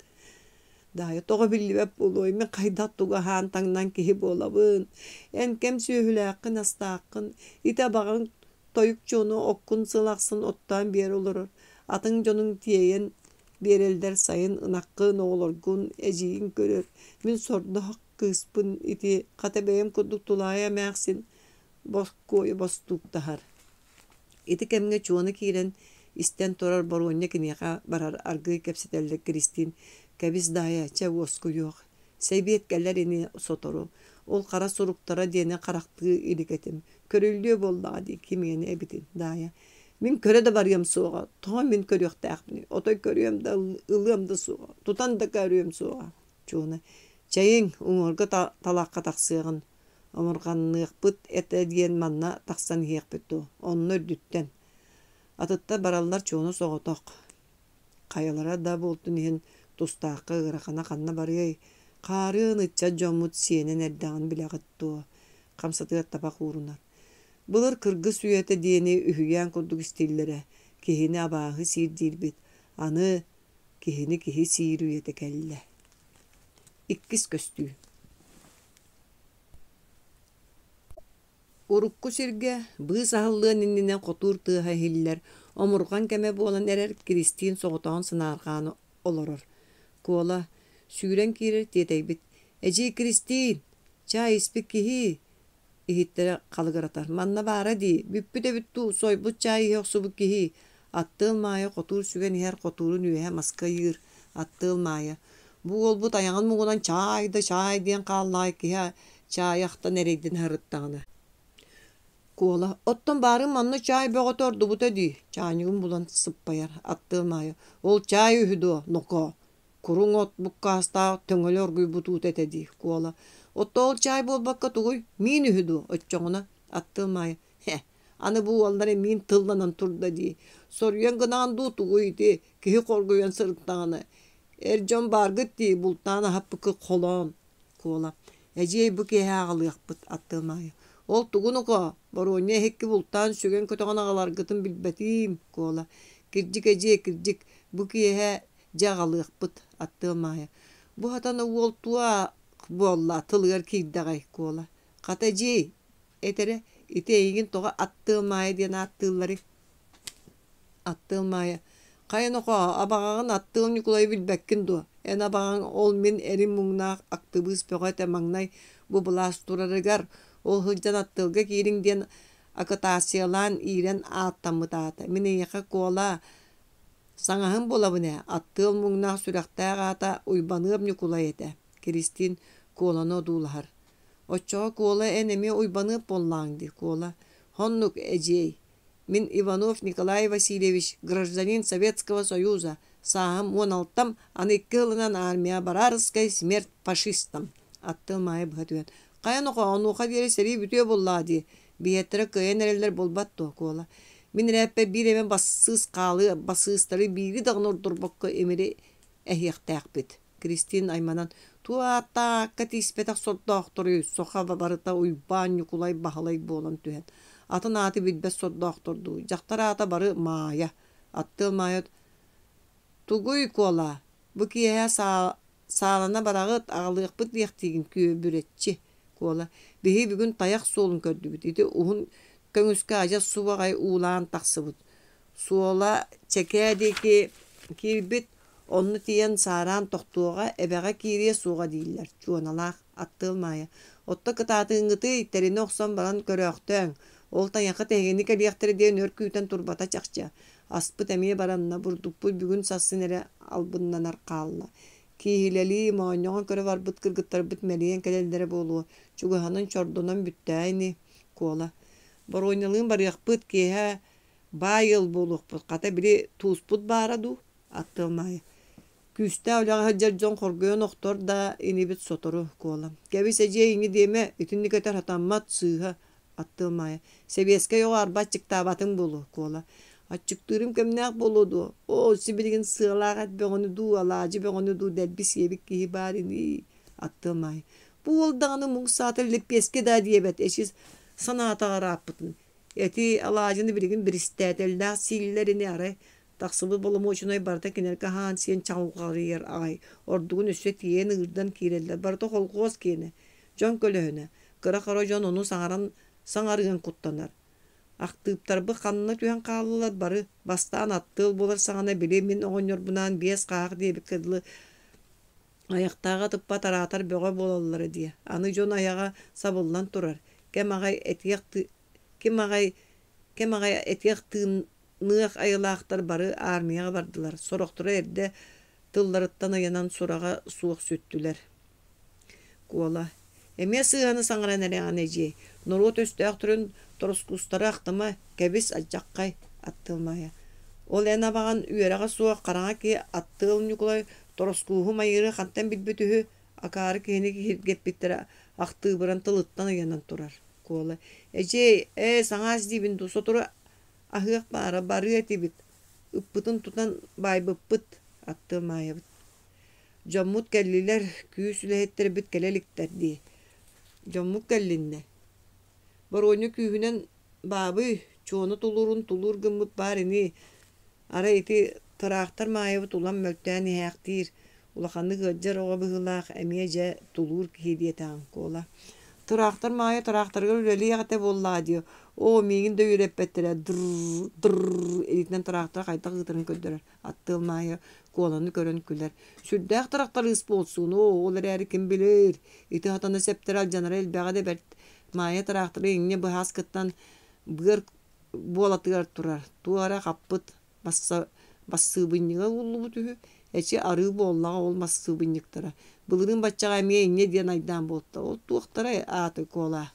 Даайа тоҕо биллибэт буолуой, мин хайдах тугу аһаан таҥнан киһи буолабын? Эн кэм сүөһүлээххин, астааххын, ити абаҕаҥ тойук дьону оккун сыл ахсын оттоон биэрэ олорор, атын дьонуҥ тиэйэн биэрэллэр сайын ынаххын, оҕолоргун эдьиийиҥ көрөр, мин сордоох кыыспын ити хата бэйэм курдук тулаайа эмээхсин бокуойу бостууктаһар. Ити кэмҥэ Чуона киирэн истэн турар Боруонньа киниэхэ барар аргыый кэпсэтэллэр Киристиин «Кэбис Даайа, чэ уоскуйуох, Сэбиэт кэлэр ини сотору, ол хара суруктара диэни харахтыы илик этим, көрүллүө буоллаҕа дии кимиэнэ эбитин, Даайа. Мин көрө да барыам суоҕа, тоҕо мин көрүөхтээхпиний, отой көрүөм да ылыам да суоҕа, тутан да көрүөм суоҕа. Чуона, чэйиҥ, уҥуорга талахха тахсыаҕын, омурҕанныахпыт этэ диэн манна тахсан иһиэхпит дуо, онно үрдүттэн. Атыттар бараллар Чуона соҕотох. Хайалара да буолтун иһин тустаахха ыарахана ханна барыай, хаарыан ыччат дьоммут сиэнэн эрдэҕин билэҕит дуо, хамсатыгар табах уурунар. Былыр кыргыс үйэтэ диэни үһүйээн курдук истиллэрэ, киһини абааһы сиир диирбит, аны киһини киһи сиир үйэтэ кэллэ. Иккис көстүү Урукку сиргэ быыс аһыллыан иннинэ хотуур тыаһа иһиллэр, омурҕан кэмэ буолан эрэр Киристиин соҕотоҕун санаарҕаан олорор. Куола, сүүрэн киирэр тиэтэйбит: «Эдьиий Киристиин, чаай испит киһии!» иһиттэрэ халыгыратар. «Манна баара дии, бүппүт эбит дуу, сойбут чаай иһэ охсубут киһии!» Аттыал Маайа хотуур сүгэн иһэр хотуурун үөһэ маска ыйыыр. Аттыал Маайа: «Бу уолбут айаҕын муҥунан чаай да чаай диэн хааллаҕай киһи чаайы ахтан эрэйдэнэ сырыттаҕына Куола, оттон баарым манна чаай бөҕөтө ордубута дии, чаанньыгын булан сыппайар, аттыам аайы, ол чаай үһү дуо, нокоо, куруҥ от буккаастаах төҥөлө оргуйбут уута этэ дии, Куола, оттон ол чаай буолбакка тугуй, миин үһү дуо, оччоҕуна, аттыам аайы, һэ, аны бу уоллара миин тылланан турда дии, соруйан гынаҕын дуу тугуй ити, киһи хоргуйан сырыттаҕына, эр дьон бааргыт дии, бултаан аһаппыккыт холоон, Куола: «Эдьиэй, бу киэһэ аҕалыахпыт» аттыам аайы. «Ол тугун окоо, Боруонньа эһикки бултаан сүгэн-көтөҕөн аҕаларгытын билбэтиим» Куола: «Кирдьик, эдьиэй, кирдьик, бу киэһэ дьэ аҕалыахпыт» аттыам аайы. «Бу хатана уол туох буолла тылыгар киирдэҕэй» Куола: «Хата, эдьиэй, этэрэ, ити эйигин тоҕо аттыам Маайа диэн ааттыылларый?» Аттыал Маайа: «Хайа нохоо, абаҕаҕын Аттыал Ньукулайы билбэккин дуо? Эн абаҕаҥ ол мин эрим муҥнаах актыбыыс бөҕө этэ маҥнай бу былаас турарыгар, ол сылдьан Аттыалга киириҥ диэн акытаассыйалаан иирэн ааттаммыт аата. Мин эйиэхэ Куолаа саҥаһым буолабын ээ, Аттыал муҥнаах сүрэхтээх аата Уйбаныап Ньукулай этэ» Киристиин Куоланы одуулаһар. «Оччоҕо Куола эн эмиэ Уйбаныап буоллаҕыҥ дии, Куола. Оннук, эдьиэй, Мин Иванов Николай Васильевич, гражданин Советского Союза, сааһым 16-м, аны икки сылынан армия бараарыскай смерть фашистам. Аттыал Маайа быһа түһэн, хайа нохоо, онуоха диэри сэрии бүтүө буоллаҕа дии, биһиэттэрэ кыайан эрэллэр буолбат дуо, Куола. Мин ирээппэр биир эмэ бассыыс хаалыа, бассыыстары биири даҕаны ордорбокко имири эһиэхтээхпит. Кристин айманан «Туох ааттаах аакка тииспэтэх сордоохторуй, соха барыта Уйбаан Ньукулай Баһылай буолан түһэн, атын ааты билбэт сордоохтор дуу, дьахтар аата бары Маайа, аттыал Маайа тугуй Куолаа, бу киэһэ Саалана бараҕыт, аҕалыахпыт диэхтиигин күөбүрэччи Куола. Биһиги бүгүн тайах суолун көрдүбүт. Ити уһун көҥүскэ адьас субу аҕай уулаан тахсыбыт. Суола чэкээ диэки киирбит, онно тиийэн саараан тохтуоҕа, эбэҕэ киириэ суоҕа дииллэр. Чуоналаах, Аттыал Маайа. Отто кытаатыҥҥытый, тэринэ охсон баран көрөөхтөөҥ. Ол тайаххыт эһигини кэлиэхтэрэ диэн өр күүтэн турбата чахчы. Аспыт эмиэ баранна, бурдукпут бүгүн-сарсын эрэ албыннанар хаалла. Кииһилэлии, моонньоҕон көрө барбыт кыргыттарбыт мэлийэн кэлэллэрэ буолуо, чугаһынан чордонон бүттээ ини, Куола. Боруонньалыын барыахпыт, киэһэ баай ыал буолуохпут, хата били тууспут баара дуу, Аттыал Маайа. Күүстээх үлэҕэ сылдьар дьон хоргуйан охтор да инибит сотору, Куола. Кэбис эдьиэй инньэ диэмэ, итинник этэр сатаммат, сыыһа, Аттыал Маайа. Сэбиэскэй оҕо арба аччыктаабатыҥ буолуо, Куола. Аччыктыырым кэмнээх буолуо дуо? Оо, сибилигин сыалаах эт бөҕөнү дуу, алаадьы бөҕөнү дуу дэлби сиэбит киһи баар ини, Аттыал Маайа. Бу уол даҕаны муҥ саатар лэппиэскэ даа диэбэт, эчи санаатаҕа ырааппытын. Эти алаадьыны билигин биристээтэллээх сииллэр ини арай Тахсыбыт боломуочунай барыта кинилэргэ аһаан-сиэн чаҕылҕарыйар аҕай, ордугун өссө тиэйэн ыырдан киирэллэр, барыта холхуос киэнэ, дьон көлөһүнэ, кыра-хара дьон ону саҥаран саҥарыан куттанар. Ахтыыптарбыт ханна түһэн хааллылар бары, бастаан аттыал буолар саҕана били мин оҕонньорбунаан биэс хааһах диэбиккэ дылы айахтааҕы атыппат араатар бөҕө буолаллара дии. Аны дьон айаҕа сабыллан турар, кэм аҕай этиэх ким аҕай кэм аҕай этиэх тыын Ныах айылаахтар бары аармыйаҕа бардылар, сорохторо эрдэ тылларыттан ыйанан сураҕа суох сүттүлэр. Куола: «Эмиэ сыыһаны саҥаран эрэҕин эдьиэй, норуот өстөөхтөрүн тороскуустары ахтыма, кэбис, алдьаххай» Аттыал Маайа. «Ол эн абаҕан үөрэҕэ суох хараҥа киһи Аттыал Ньукулай тороскууһу майыыры хантан билбит үһү, акаары киһини киһиргэппиттэрэ ахтыыбыран тылыттан ыйанан турар» Куола: «Эдьиэй, ээ саҥаас диибин дуу, сотору Аһыах баара, барыа этибит, ыппытын тутан баайбыппыт, аттыа Маайабыт. Дьоммут кэллилэр, күүс үлэһиттэрбит кэлэ иликтэр дии. Дьоммут кэллиннэ. Боруонньа күүһүнэн баабый, чуону тулуурун тулуур гыммыт баар ини. Арай ити тыраахтар Маайабыт улам мөлтөөн иһээхтиир, Улаханнык ыалдьар оҕо быһыылаах эмиэ дьэ тулуур киһи диэтэҕиҥ Куола. Тыраахтар Маайа тыраахтарыгар үлэлиэх этэ буоллаҕа дии. Оо, миигин да үөрэппэттэрэ др др илиитинэн тыраахтара хайдах ыытарын көрдөрөр. Аттыал Маайа Куоланы көрөн күлэр. Сүрдээх тырахтарыыс буолсуун, оо, ол эрээри ким билэр, ити хатана сэптэрэ алдьанара элбэҕэ да бэрт. Маайа тыраахтары инньэ быһааскыттан быар буолатыгар турар, туох эрэ хаппыт Бассыыбынньыга ууллубут үһү, эчи арыы буоллаҕа ол массыыбынньыктара. Былырыын баччаҕа эмиэ инньэ диэн айдаан буолта. Ол туохтарай ааты Куола?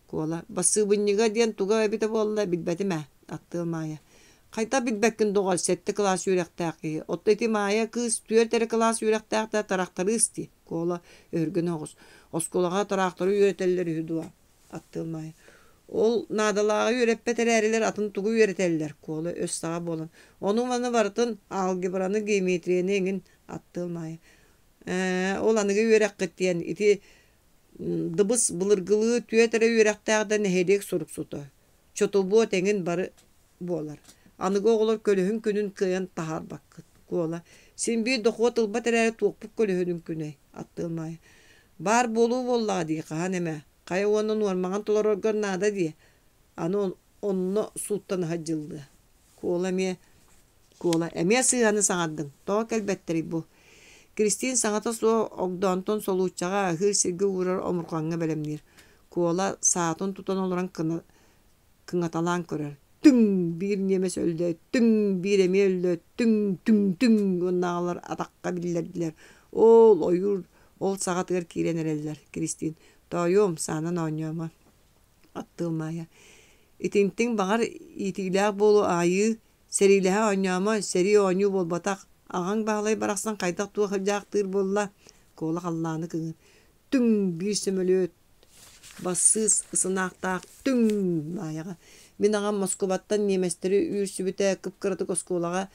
Куола. Бассыыбынньыга диэн туга эбитэ буолла билбэтим ээ, Аттыал Маайа. Хайдах билбэккин доҕор, сэттэ кылаас үөрэхтээх киһи. Оттон ити Маайа кыыс түөрт эрэ кылаас үөрэхтээх да тырахтарыыс дии, Куола өһүргэнэ оҕус. Оскуолаҕа тыраахтары үөрэтэллэр үһү дуо? Аттыамай. Ол наадалааҕы үөрэппэт эрээрилэр атын тугу үөрэтэллэр? Куола өс-саҕа буолан. Ону-маны барытын алгебраны, геометрияны эҥин аттыамай. Ээ, ол аныгы үөрэххит диэн ити дыбыс былыргылыы түөрт эрэ үөрэхтээх да нэһилиэк суруксута. Чотубуот эҥин бары буолар. Аныгы оҕолор көлөһүн күнүн кыайан таһаарбаккыт. Куола. Син биир дохуот ылбат эрээри туохпут көлөһүнүн күнэй? Аттыамай. Баар буолуу буоллаҕа дии хаһан эмэ. Хайа уонна нуормаҕын толороргор наада дии. Аны онно сууттанаһа дьыллыа. Куола эмиэ Куола эмиэ сыыһаны саҥардыҥ. Тоҕо кэлбэттэрий бу? Кристин саҥата суох огдоонтон солууччаҕа аһыыр сиргэ уурар омурҕаҥҥа бэлэмниир. Куола саатын тутан олорон кыҥаталаан көрөр. Түҥ! Биир ньиэмэс өллө, түҥ! Биир эмиэ өллө, түҥ, түҥ, түҥ! Уоннааҕылар атахха биллэрдилэр. Оол, ойуур ол саҕатыгар киирэн эрэллэр. Кристин, тоойуом, саанан оонньоомо. Аттыал Маайа. Итинтиҥ баҕар иитиилээх буолуо аайыы, сэриилэһэ оонньоомо, сэрии оонньуу буолбатах. Аҕаҥ Баһылай барахсан хайдах туох дьаахтыыр буолла? Куола халлааны кыҥын. Түҥ! Биир сөмөлүөт Бассыыс ысынаахтаах түҥ Маайаҕа мин аҕам Москубаттан ньиэмэстэри үүрсүбүтэ кып-кыратык оскуолаҕа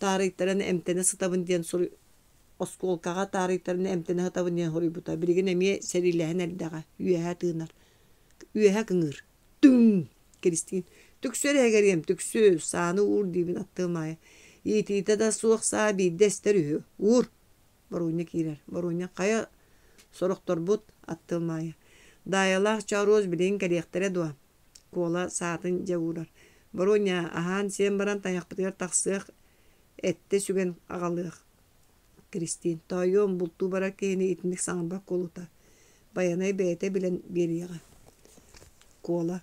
таарыйтаран эмтэнэ сытабын диэн суруй оскуолкаҕа таарыйтаран эмтэнэ сытабын диэн суруйбута билигин эмиэ сэриилэһэн эрдэҕэ үөһэ тыынар үөһэ кыҥыыр түҥ Киристиин түксү эрэ эгэриэм түксү сааны уур диибин аттыам Маайа иитиитэ да суох саа биирдэ эстэр үһү уур. Боруонньа киирэр. Боруонньа хайа сорохторбут аттыл Маайа. Даайалаах Чооруос билигин кэлиэхтэрэ дуо? Куола саатын дьэ уурар. Боруонньа, аһаан-сиэн баран тайахпытыгар тахсыах, эттэ сүгэн аҕалыах. Киристиин, тоойуом, бултуу барар киһини итинник саҥарбат куолута. Байанай бэйэтэ билэн биэриэҕэ. Куола.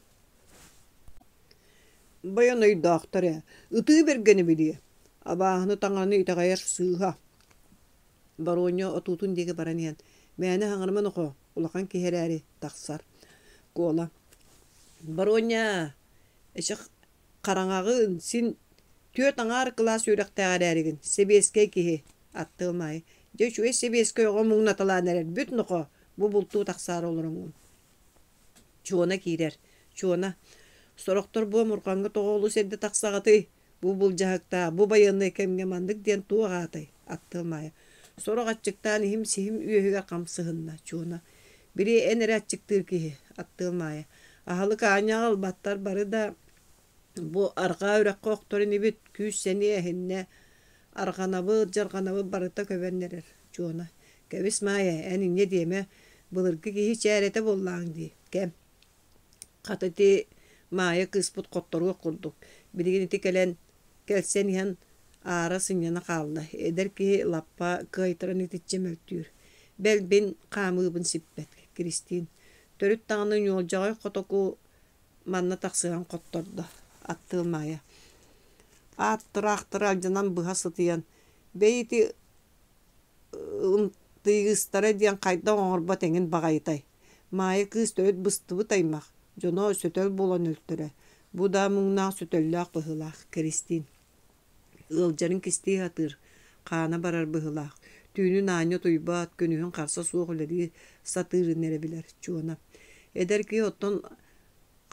Байанайдаахтар ээ, ытыы бэргэни билиэ. Абааһыны таҥараны итэҕэйэр сыыһа. Боруонньа отуутун диэки баран иһэн, мээнэ саҥарыма нохоо, улахан киһи эрээри тахсар. Куола: Боруонньа, эчи хараҥаҕын, син түөрт аҥаар кылаас үөрэхтээх эрээригин, сэбиэскэй киһи, аттыыл Маайа. Дьэ үчүгэй сэбиэскэй оҕо муҥнаталаан эрэр, бүт нохоо, бу бултуу тахсаары олороҥҥун. Чуона киирэр. Чуона: Сорохтор бу омурҕаҥҥа тоҕо олус эрдэ тахсаҕытый? Бу былдьаһыктаах, бу байыаннай кэмҥэ маннык диэн туох аатай? Аттыал Маайа. Сорох аччыктаан иһим-сиһим үөһүгэр хам сыһынна. Чуона. Били эн эрэ аччыктыыр киһи. Аттыал Маайа. Аһылык аанньа аҕалбаттар бары да бу арҕаа үрэххэ охтор инибит, күүс-сэниэ эһиннэ, арҕанабыт, дьарҕанабыт барыта көбөн эрэр. Чуона. Кэбис Маайа, эн инньэ диэмэ, былыргы киһи чээрэтэ буоллаҕыҥ дии, кэм. Хата ити Маайа кыыспыт хотторуох курдук, билигин ити кэлэн, кэлсэн иһэн аара сынньана хаалла, эдэр киһи лаппа кыайтаран итиччэ мөлтүүр. Бэл мин хаамыыбын сиппэт, Киристиин. Төрүт даҕаны ньуолдьаҕай хотоку манна тахсыһан хоттордо, аттыыл Маайа. Аат тыраахтары алдьанан быһа сытыйан, бэйи ити ымтыйыыстара диэн хайдах оҥорбот эҥин баҕайытай Маайа кыыс төрүт быстыбыт аймах, дьоно сөтөл буолан өлтөрө. Бу да муҥнаах сөтөллөөх быһыылаах Киристиин ыалдьарын кистии сатыыр, хаана барар быһыылаах. Түүнүн аанньа утуйбат, күнүһүн харса суох үлэлии сатыырын эрэ билэр Чуона. Эдэр киһи оттон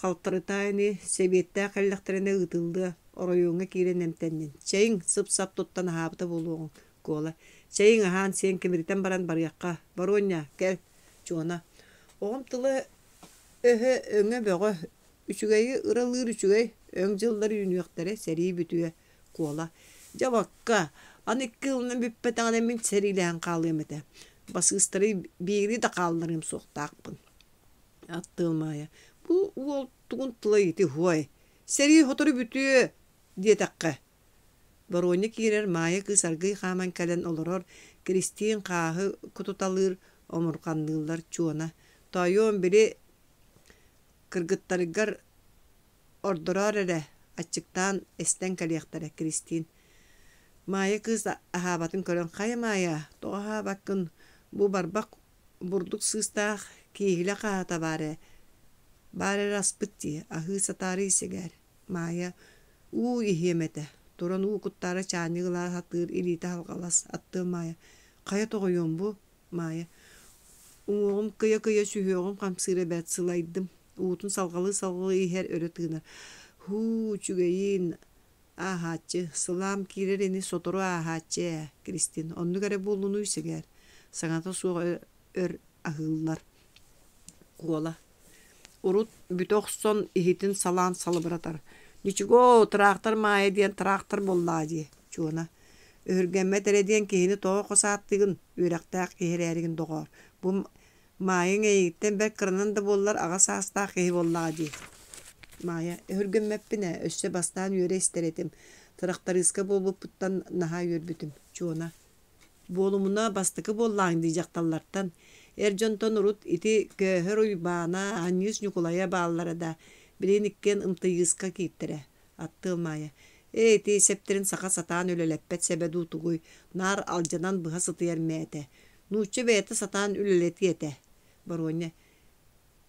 Халтарытаа ини, сэбиэттээх кэллэхтэринэ ыытыллыа, оройуоҥҥа киирэн эмтэннин. Чэйиҥ, сып-сап туттан аһаабыта буолуоҕуҥ, Куола. Чэйиҥ, аһаан-сиэн кимиритэн баран барыахха. Боруонньа, кэл, Чуона. Оҕом тыла-өһө өҥө бөҕө. Үчүгэйи ыралыыр үчүгэй, өҥ дьыллар үүнүөхтэрэ, сэрии бүтүө. Куола. Дьэ бакка, аны икки ылынан бүппэтэҕинэ мин сэриилэһэн хаалыам этэ. Басыыстары биири да хаалларыам суохтаахпын. Аттыал Маайа: «Бу уол тугун тыла ити уой, сэрии сотору бүтүө» диэтэххэ Боруонньа киирэр Маайа кыыс аргыый хааман кэлэн олорор, Киристиин хааһы кутуталыыр, омурҕанныыллар Чуона: «Тоойуом, били кыргыттаргар ордороор эрэ, аччыктаан эстэн кэлиэхтэрэ» Киристиин Маайа кыыс аһаабатын көрөн: «Хайа Маайа, тоҕо аһаабаккын, бу барбах бурдук сыыстаах кииһилэ хааһыта баар ээ, баар эрэ аспыт дии, аһыы сатаарый сэгээр» Маайа уу иһиэм этэ, туран уу куттаары чаанньык ыла сатыыр илиитэ салҕалас, аттыам Маайа: «Хайа тоҕойуом бу?» Маайа: «Уҥуоҕум кыйа-кыйа сүһүөҕүм хамсыыра бэрт, сылайдым» уутун салҕалыы-салҕалыы иһэр өрө тыынар: «Һуу, үчүгэйиин, Ааһааччы, сылаам киирэр ини сотору ааһааччы ээ, Киристиин, оннук эрэ буоллунууй сэгээр, саҥата суох өр аһыыллар. Куола урут бүтэ охсон иһитин салаан салыбыратар. Ничего, тыраахтар Маайа диэн тыраахтар буоллаҕа дии, Чуона. Өһүргэммэт эрэ диэн киһини тоҕо хос ааттыыгын, үөрэхтээх киһи эрээригин доҕоор. Бу Маайаҥ эйигиттэн бэрт кыранан да буоллар аҕа саастаах киһи буоллаҕа дии. Маайа, өһүргэммэппин ээ, өссө бастаан үөрэ истэр этим, тырахтарыыска буолбуппуттан наһаа үөрбүтүм. Чуона, буолумуна бастакы буоллаҕыҥ дии дьахталлартан. Эр дьонтон урут ити Көөһөр Уйбаана, Анньыыс Ньукулайа бааллара да, билигин иккиэн ымтыйыыска кииртэрэ. Аттыал Маайа, ээ ити сэптэрин саха сатаан үлэлэппэт сэбэ дуу тугуй, наар алдьанан быһа сытыйар мээтэ. Нуучча бэйэтэ сатаан үлэлэтиэ этэ. Боруонньа: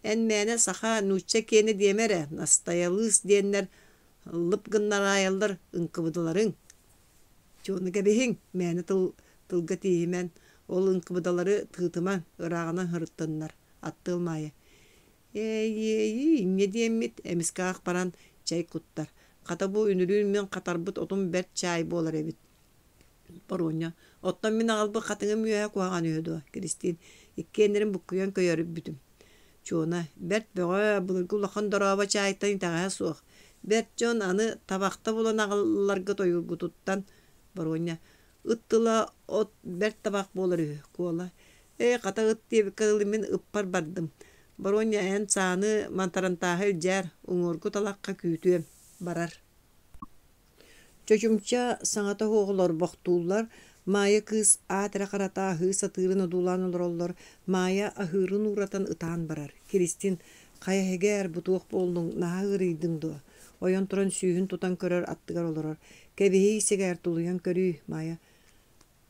Эн мээнэ саха, нуучча киэнэ диэмэ эрэ, настайалыыс диэннэр лып гыннараайаллар ыҥкыбыдаларыҥ. Чуону кэбиһиҥ, мээнэ тыл тылга тииһимэн, ол ыҥкыбыдалары тыытымаҥ, ырааҕынан сырыттыннар. Аттыал Маайа: Ээйиэйии, инньэ диэммит, эмискэ ах баран чэй куттар. Хата бу үнүрүүн мин хатарбыт отум бэрт чаай буолар эбит. Боруонньа: Оттон мин аҕалбыт хатыҥым үөһэ куһаҕан үһү дуо? Киристиин: Иккиэннэрин буккуйан көйөрбүтүм. Чуона: Бэрт бөҕө, былыргы улахан дорообо чаайтан итэҕэһэ суох. Бэрт дьон аны табахта булан аҕалларгыт ойуургутуттан. Боруонньа: Ыт тыла от бэрт табах буолар үһү, Куола. Ээ, хата ыт диэбиккэ дылы мин ыппар бардым. Боруонньа эн сааны мантарантааһы илдьээр, уҥуоргу талахха күүтүөм. Барар. Чочумча саҥата суох олорбохтууллар, Маайа кыыс аат эрэ харата аһыы сатыырын одуулаан олороллор, Маайа аһыырын ууратан ытаан барар. Киристин, хайа эһигээр, бу туох буоллуҥ, наһаа ыарыйдыҥ дуо? Ойон туран сүүһүн тутан көрөр, аттыгар олорор. Кэбиһиий сэгээр, тулуйан көрүүй, Маайа.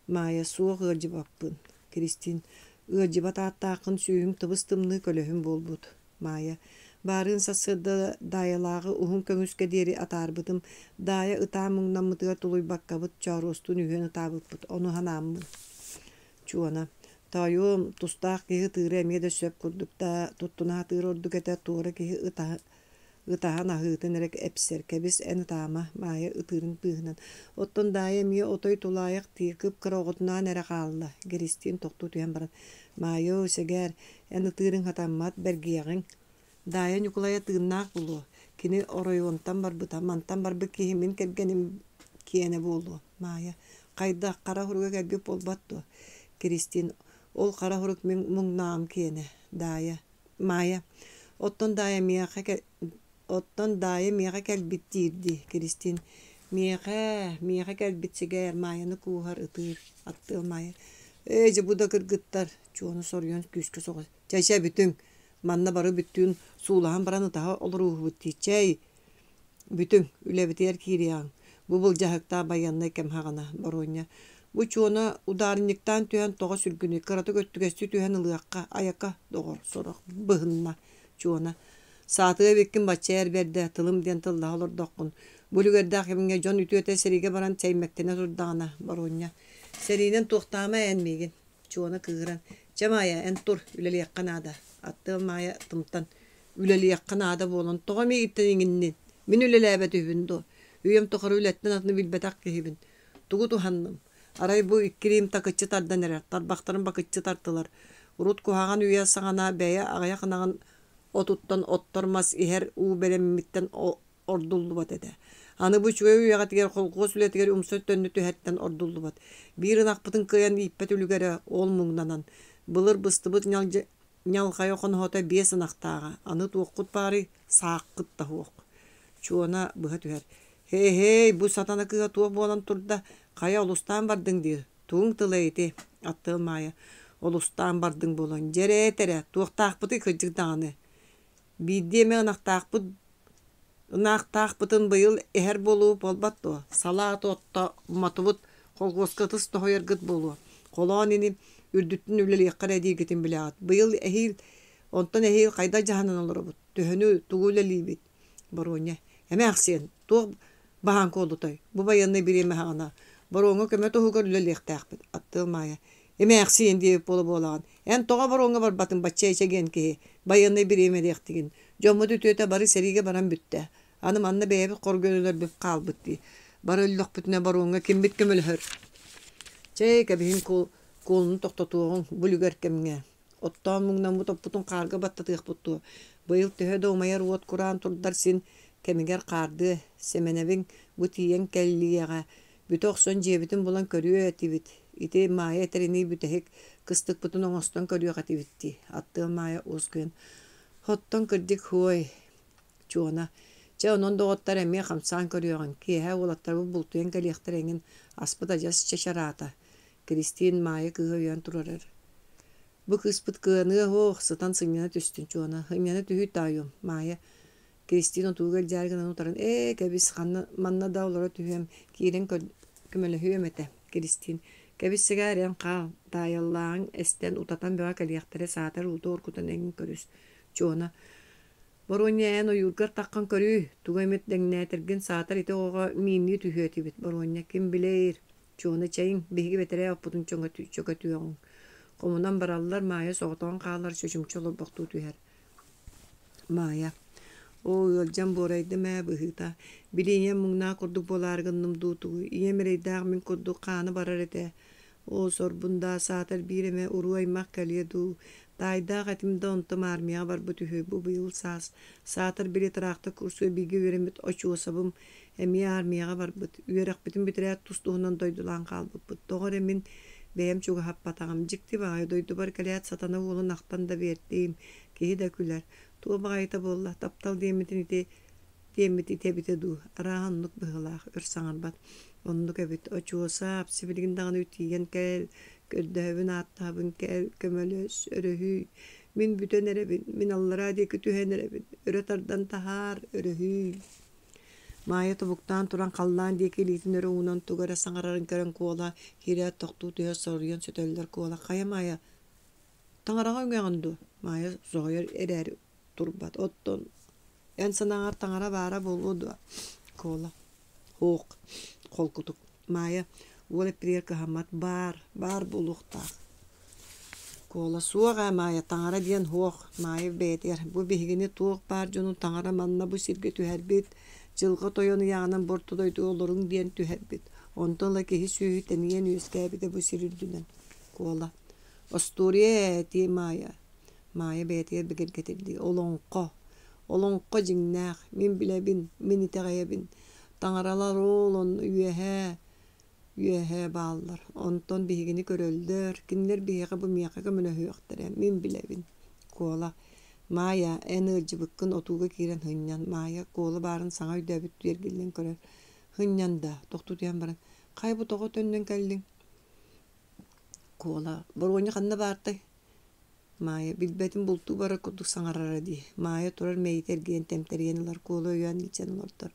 Маайа, суох ыалдьыбаппын. Киристин, ыалдьыбат ааттааххын сүүһүм тыбыс-тымныы көлөһүн буолбут. Маайа, баарыын сарсыарда Даайалааҕы уһун көҥүскэ диэри атаарбытым. Даайа ытаан муҥнаммытыгар тулуйбаккабыт чооруостуун үһүөн ытаабыппыт, ону санааммын. Чуона, тоойуом, тустаах киһи ытыыра эмиэ да сөп курдук да, туттуна сатыыр ордук этэ, туора киһи ытаһа Ытаһан аһыытын эрэ эпсэр, кэбис эн ытаама, Маайа ытыырын быыһынан. Оттон Даайа эмиэ отой тулаайах дии, кып-кыра оҕотунаан эрэ хаалла, Гиристиин тохтуу түһэн баран, «Маайоо, сэгээр, эн ытыырыҥ хатаммат, бэргиэҕиҥ. Даайа Ньукулайа тыыннаах буолуо, кини оройуонтан барбыта, мантан барбыт киһи мин кэргэним киэнэ буолуо». Маайа, хайдах, хара хоруга кэлбит буолбат дуо? Киристиин, ол хара хорук мин муҥнааҕым киэнэ. Даайа, Маайа, оттон Даайа миэхэ оттон Даайа миэхэ кэлбит диир дии, Киристиин миэхэ, миэхэ кэлбит сэгээр Маайаны кууһар, ытыыр, аттыал Маайа ээ дьэ бу да кыргыттар, Чуона соруйан күүскэ соҕус чэ чэ бүтүҥ, манна бары бүттүүн суулаһан баран ытаһа олорууһубут дии, чэй, Бүтүҥ, үлэбитигэр киириэҕиҥ. Бу былдьаһыктаах байыаннай кэм саҕана, Боруонньа. Бу Чуона удаарынньыктаан түһэн тоҕо сүргүнүй, кыратык өттүгэстии түһэн ылыахха, айака, доҕор, сорох быһынна. Чуона. Саатыа эбиккин бачча эр бэрдэ, тылым диэн тыллаһа олордоххун. Бу үлүгэрдээх кэмҥэ дьон үтүөтэ сэриигэ баран сэймэктэнэ турдаҕына, Боруонньа. Сэриинэн туохтаама эн миигин. Чуона кыыһыран, «Чэ, Маайа, эн тур, үлэлиэххэ наада». Аттыал Маайа тымтан, «Үлэлиэххэ наада буолан, тоҕо миигиттэн иҥиннин? Мин үлэлээбэт үһүбүн дуо? Үйэм тухары үлэттэн атыны билбэтэх киһибин. Тугу туһанным? Арай бу икки илиим такыччы тардан эрэр, тарбахтарым бакыччы тартылар. Урут куһаҕан үйэ саҕана бэйэ аҕыйах ынаҕын отуттан оттор мас иһэр уу бэлэммиттэн ордуллубат этэ. Аны бу үчүгэй үйэҕитигэр холкуос үлэтигэр умса төннө түһэртэн ордуллубат. Биир ынахпытын кыайан ииппэт үлүгэрэ ол муҥнанан. Былыр быстыбыт ньалҕайа хоноһото биэс ынахтааҕа. Аны туоххут баарый, сааххыт да суох. Чуона быһа түһэр. Һээ-һэй, бу сатана кыыһа туох буолан турда, хайа олустаан бардыҥ диир. Тугуҥ тыла ити, Аттыал Маайа. Олустаан бардыҥ буолан, дьэ эрэ эт эрэ, туохтаахпытый кырдьык даҕаны. Биирдии эмэ ынахтаахпыт Ынаахтаахпытын быйыл эһэр буолуо буолбат дуо, салаат отто уматыбыт колхуоска ытыс тоһуйаргыт буолуо, холоон ини үрдүттэн үлэлиэххэ эрэ дииргитин билэҕит. Быйыл эһиил онтон эһиил хайдах дьаһанан олоробут, төһөнү, тугу үлэлиибит? Боруонньа эмээхсиэн, туох баһаан куолутай, бу байыаннай бириэмэ саҕана боруоҥҥа көмө туһугар үлэлиэхтээхпит, аттыал Маайа эмээхсиэн диэбит буола-буолаҕын, эн тоҕо боруоҥҥа барбатыҥ бачча эчэгиэн киһи, байыаннай бириэмэлиэхтигин, Дьоммут үтүөтэ бары сэриигэ баран бүттэ. Аны манна бэйэбит хоргуйан хаалбыт дии. Бары өллөхпүтүнэ боруоҥҥа киммит көмөлөһөр? Чэй, кэбиһин куолуну тохтотуоҕуҥ, бу үлүгэр кэмҥэ. Оттоон муҥнаммыт оппутун хаарга баттатыахпыт дуо? Быйыл төһө да умайар уот кураан турдар син кэмигэр хаардыа. Сэмэнэбиҥ бу тиийэн кэллиэҕэ. Бүтэ охсон дьиэбитин булан көрүө этибит. Ити Маайа этэринии бүтэһик кыстыкпытын оҥостон көрүөх этибит дии. Аттыал Маайа уоскуйан Оттон кырдьык һуой, Чуона, чэ онон доҕоттор эмиэ хамсаан көрүөҕүҥ, киэһэ уолаттарбыт бултуйан кэлиэхтэрэ эҥин, аспыт адьас чачараата, Киристиин Маайа кыыһа өйөөн турарар. Бу кыыспыт кыаныа суох, сытан сынньана түстүн Чуона, сынньана түһүй таайыам, Маайа Киристиин отууга илдьээри гынан утаран, ээ кэбис, ханна манна да олоро түһүөм, киирэн көмөлөһүөм этэ, Киристиин, кэбис сэгээр эн хаал, таайаллааҕыҥ эстэн, утатан бөҕө кэлиэхтэрэ, саатар уута оргутан эҥин көрүс, Чуона, Боруонньа эн ойуургар таххан көрүүй, тугу эмит дэҥнээтэргин саатар ити оҕоҕо мииннии түһүө этибит, Боруонньа, ким билээр, Чуона чэйиҥ, биһиги бэтэрээ оппутун чөкөтүөҕүҥ. Хомунан бараллар, Маайа соҕотоҕун хаалар, чочумча олорбохтуу түһэр. Маайа: «Оо, ыалдьан буорайдым ээ, быһыыта, били ийэм муҥнаах курдук буолаары гынным дуу тугуй, ийэм эрэйдээх мин курдук хаана барар этэ. Оо, сорбун даа, саатар биир эмэ уруу-аймах кэлиэ дуу, таайдаах этим да онтум армияҕа барбыт үһү бу быйыл саас, саатар били тыраахтар курсуга бииргэ үөрэммит Очуосабым Эмиэ аармыйаҕа барбыт. Үөрэхпитин бүтэрээт тус-туһунан дойдулаан хаалбыппыт. Тоҕо эрэ мин бэйэм чугаһаппатаҕым. Дьикти баҕайы дойдубар кэлээт сатана уолун ахтан да биэртим. Киһи да күлэр. Туох баҕайыта буолла, таптал диэммитин ити диэммит ити эбитэ дуу, арааһа оннук быһыылаах, өр саҥарбат. Оннук эбит, очуосаап, сибилигин даҕаны тиийэн кэл, көрдөһөбүн, ааттаһабын кэл, көмөлөс, өрөһүй. Мин бүтэн эрэбин, мин аллараа диэки түһэн эрэбин, өрө тардан таһаар, өрөһүй. Маайа тобуктаан туран халлаан диэки илиитин өрө уунан тугу эрэ саҥарарын көрөн Куола киирээт тохтуу түһэ соруйан сөтөллөр Куола «Хайа Маайа, таҥараҕа үҥэҕин дуо?» Маайа соһуйар эрээри турбат «Оттон эн санааҕар таҥара баара буолуо дуо?» Куола «Һуох, холкутук» Маайа уол эппитигэр кыһаммат «Баар, баар буолуохтаах» Куола «Суох ээ, Маайа, таҥара диэн һуох» Маайа бэйэтигэр «Бу биһигини туох баар дьону таҥара манна бу сиргэ түһэрбит, дьылҕа тойон ыйааҕынан бу орто дойдуга олоруҥ диэн түһэрбит. Онтон ыла киһи-сүөһү тэнийэн үөскээбитэ бу сир үрдүнэн» Куола «Остуоруйа ээ, ити Маайа» Маайа бэйэтигэр бигэргэтэрдии «Олоҥхо! Олоҥхо дьиҥнээх, мин билэбин, мин итэҕэйэбин. Таҥаралар ол онно үөһээ үөһээ бааллар, онтон биһигини көрөллөр, кинилэр биһиэхэ бу миэхэ көмөлөһүөхтэрэ, мин билэбин. Куола, Маайа, эн ыалдьыбыккын отууга киирэн сынньан, Маайа Куола баарын саҥа өйдөөбүттүү эргиллэн көрөр. Сынньан да, тохтуу түһэн баран, хайа бу тоҕо төннөн кэллиҥ? Куола, Боруонньа ханна баартай? Маайа билбэтин бултуу барар курдук саҥарара дии. Маайа турар мэйиитэ эргийэн тэмтэрийэн ылар, Куола өйөөн илдьэн олордор.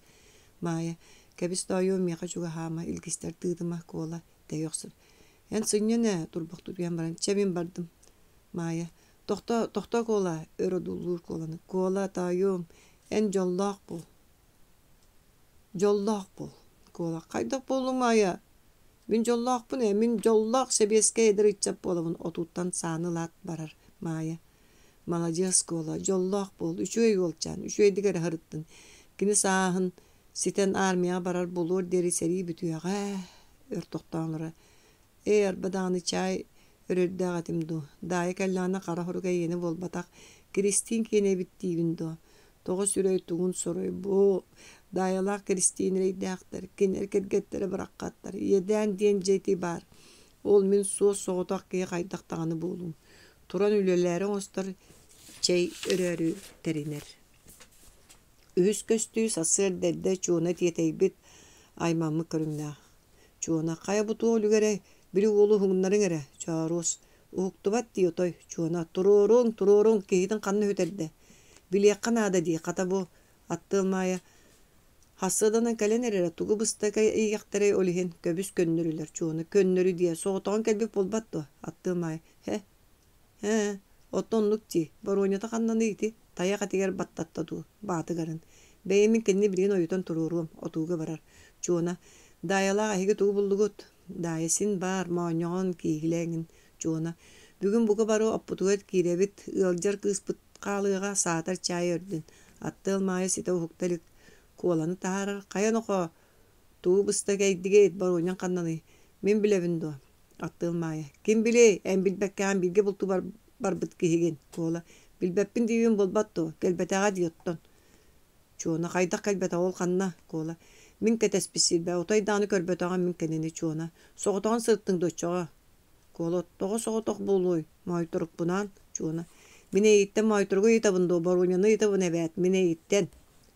Маайа, кэбис тоойуом миэхэ чугаһаама, илгистэр тыытыма, Куола, тэйэ охсор. Эн сынньан ээ, турбахтыы түһэн баран, чэ мин бардым. Маайа, тохтоо, тохтоо Куола, өр одуулуур Куоланы. Куола, тоойуом, эн дьоллоох буол. Дьоллоох буол. Куола, хайдах буоллуҥ Маайа? Мин дьоллоохпун ээ, мин дьоллоох сэбиэскэй эдэр ыччат буолабын, отууттан сааны ылаат барар Маайа. Маладьыас Куола, дьоллоох буол, үчүгэй уолчаан, үчүгэйдик эрэ сырыттын. Кини сааһын ситэн армияҕа барар буолуор диэри сэрии бүтүөҕэ, өр тохтоон олорор. Ээ, арба даҕаны чаай өрөрдөөх этим дуу, Даайа кэллэҕинэ хара хорук эйиэнэ буолбатах, Киристиин киэнэ эбит диибин дуо? Тоҕо сүрэй тугун соруй бу Даайалаах Киристиин эрэйдээхтэр, кинилэр кэргэттэрэ быраххаттар, иэдээн диэн дьэ ити баар. Ол мин суос-соҕотох киһи хайдах даҕаны буолуум. Туран үлэлээри оҥостор, чэй өрөөрү тэринэр. Үһүс көстүү сарсыарда эрдэ Чуона тиэтэйбит, аймаммыт көрүҥнээх. Чуона хайа бу туох үлүгэрэй, били уолу уһугуннарыҥ эрэ, Чооруос. Уһуктубат дии отой, Чуона, туруоруҥ, туруоруҥ, киһитин ханна үтэрдэ. Билиэххэ наада дии, хата бу, аттыал Маайа Хассыаданан кэлэн эрэрэ тугу быста иэхтэрэй ол иһин көбүс көннөрүлэр Чуона көннөрү диэ соҕотоҕун кэлбит буолбат дуо аттыал Маайа һэ Ээ, оттон оннук дии, Боруонньата ханнаный ити, тайах этигэр баттатта дуу, баатыгарын. Бэйэм мин кинини билигин ойутан туруоруом, отууга барар. Чуона, Даайалаах эһиги тугу буллугут? Даайа син баар, моонньоҕон, кииһилэ эҥин. Чуона, бүгүн бука бары оппутугар киирэбит, ыалдьар кыыспыт хаалыаҕа, саатар чаай өрдүн. Аттыал Маайа ситэ уһукта илик. Куоланы таһаарар, хайа нохоо, тугу быста кэйдигит, Боруонньаҥ ханнаный? Мин билэбин дуо? Аттыал Маайа: «Ким билиэй, эн билбэккэҕин бииргэ бултуу барбыт киһигин, Куола. Билбэппин диибин буолбат дуо, кэлбэтэҕэ дии оттон». Чуона: «Хайдах кэлбэтэҕэ ол ханна?» Куола: «Мин кэтэспит сирбэр, отой даҕаны көрбөтөҕүм мин кинини Чуона. Соҕотоҕун сырыттыҥ дуо оччоҕо?» Куола: «Тоҕо соҕотох буолуой, Моойторукпунаан?» Чуона: «Мин эйигиттэн Моойторугу ыйытабын дуо, Боруонньаны ыйытабын эбээт, мин эйигиттэн».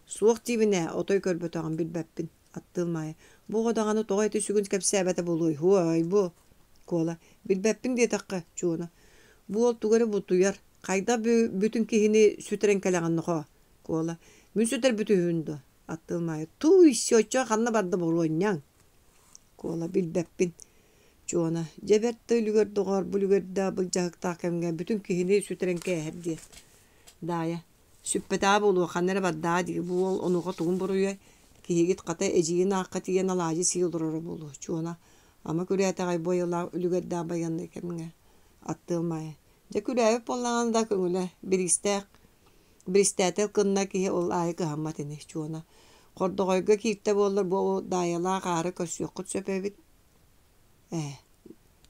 «Суох диибин ээ, отой көрбөтөҕүм, билбэппин». Аттыыл Маайа: «Бу оҕо даҕаны тоҕо ити сүгүн кэпсээбэтэ буолуой, һуой бу?» Куола: «Билбэппин диэтэххэ, Чуона, бу уол тугу эрэ бутуйар, хайдах бүтүн киһини сүтэрэн кэлэҕин нохоо?» Куола: «Мин сүтэрбит үһүбүн дуо?» Аттыыл Маайа: «Тууй, оччо ханна барда боруонньаҥ?» Куола: «Билбэппин». Чуона: «Дьэ бэрт да үлүгэр доҕоор, бу үлүгэрдээх былдьаһыктаах кэмҥэ бүтүн киһини сүтэрэн кээһэр диэн». Даайа: Сүппэтэҕэ буолуо, ханна эрэ бардаҕа дии, бу уол онуоха тугун буруйай, киһигит хата эдьиийин аахха тиийэн алаадьы сии олороро буолуо, Чуона, ама күрээтэҕэй бу айылаах үлүгэрдээх байыаннай кэмҥэ, аттыал Маайа, дьэ күрээбит буоллаҕына да көҥүлэ, бириистээх, биристээтэл кынна киһи ол аайы кыһаммат ини, Чуона, хордоҕойго кииртэ буоллар бу Даайалаах аары көрсүөххүт сөп эбит Ээ,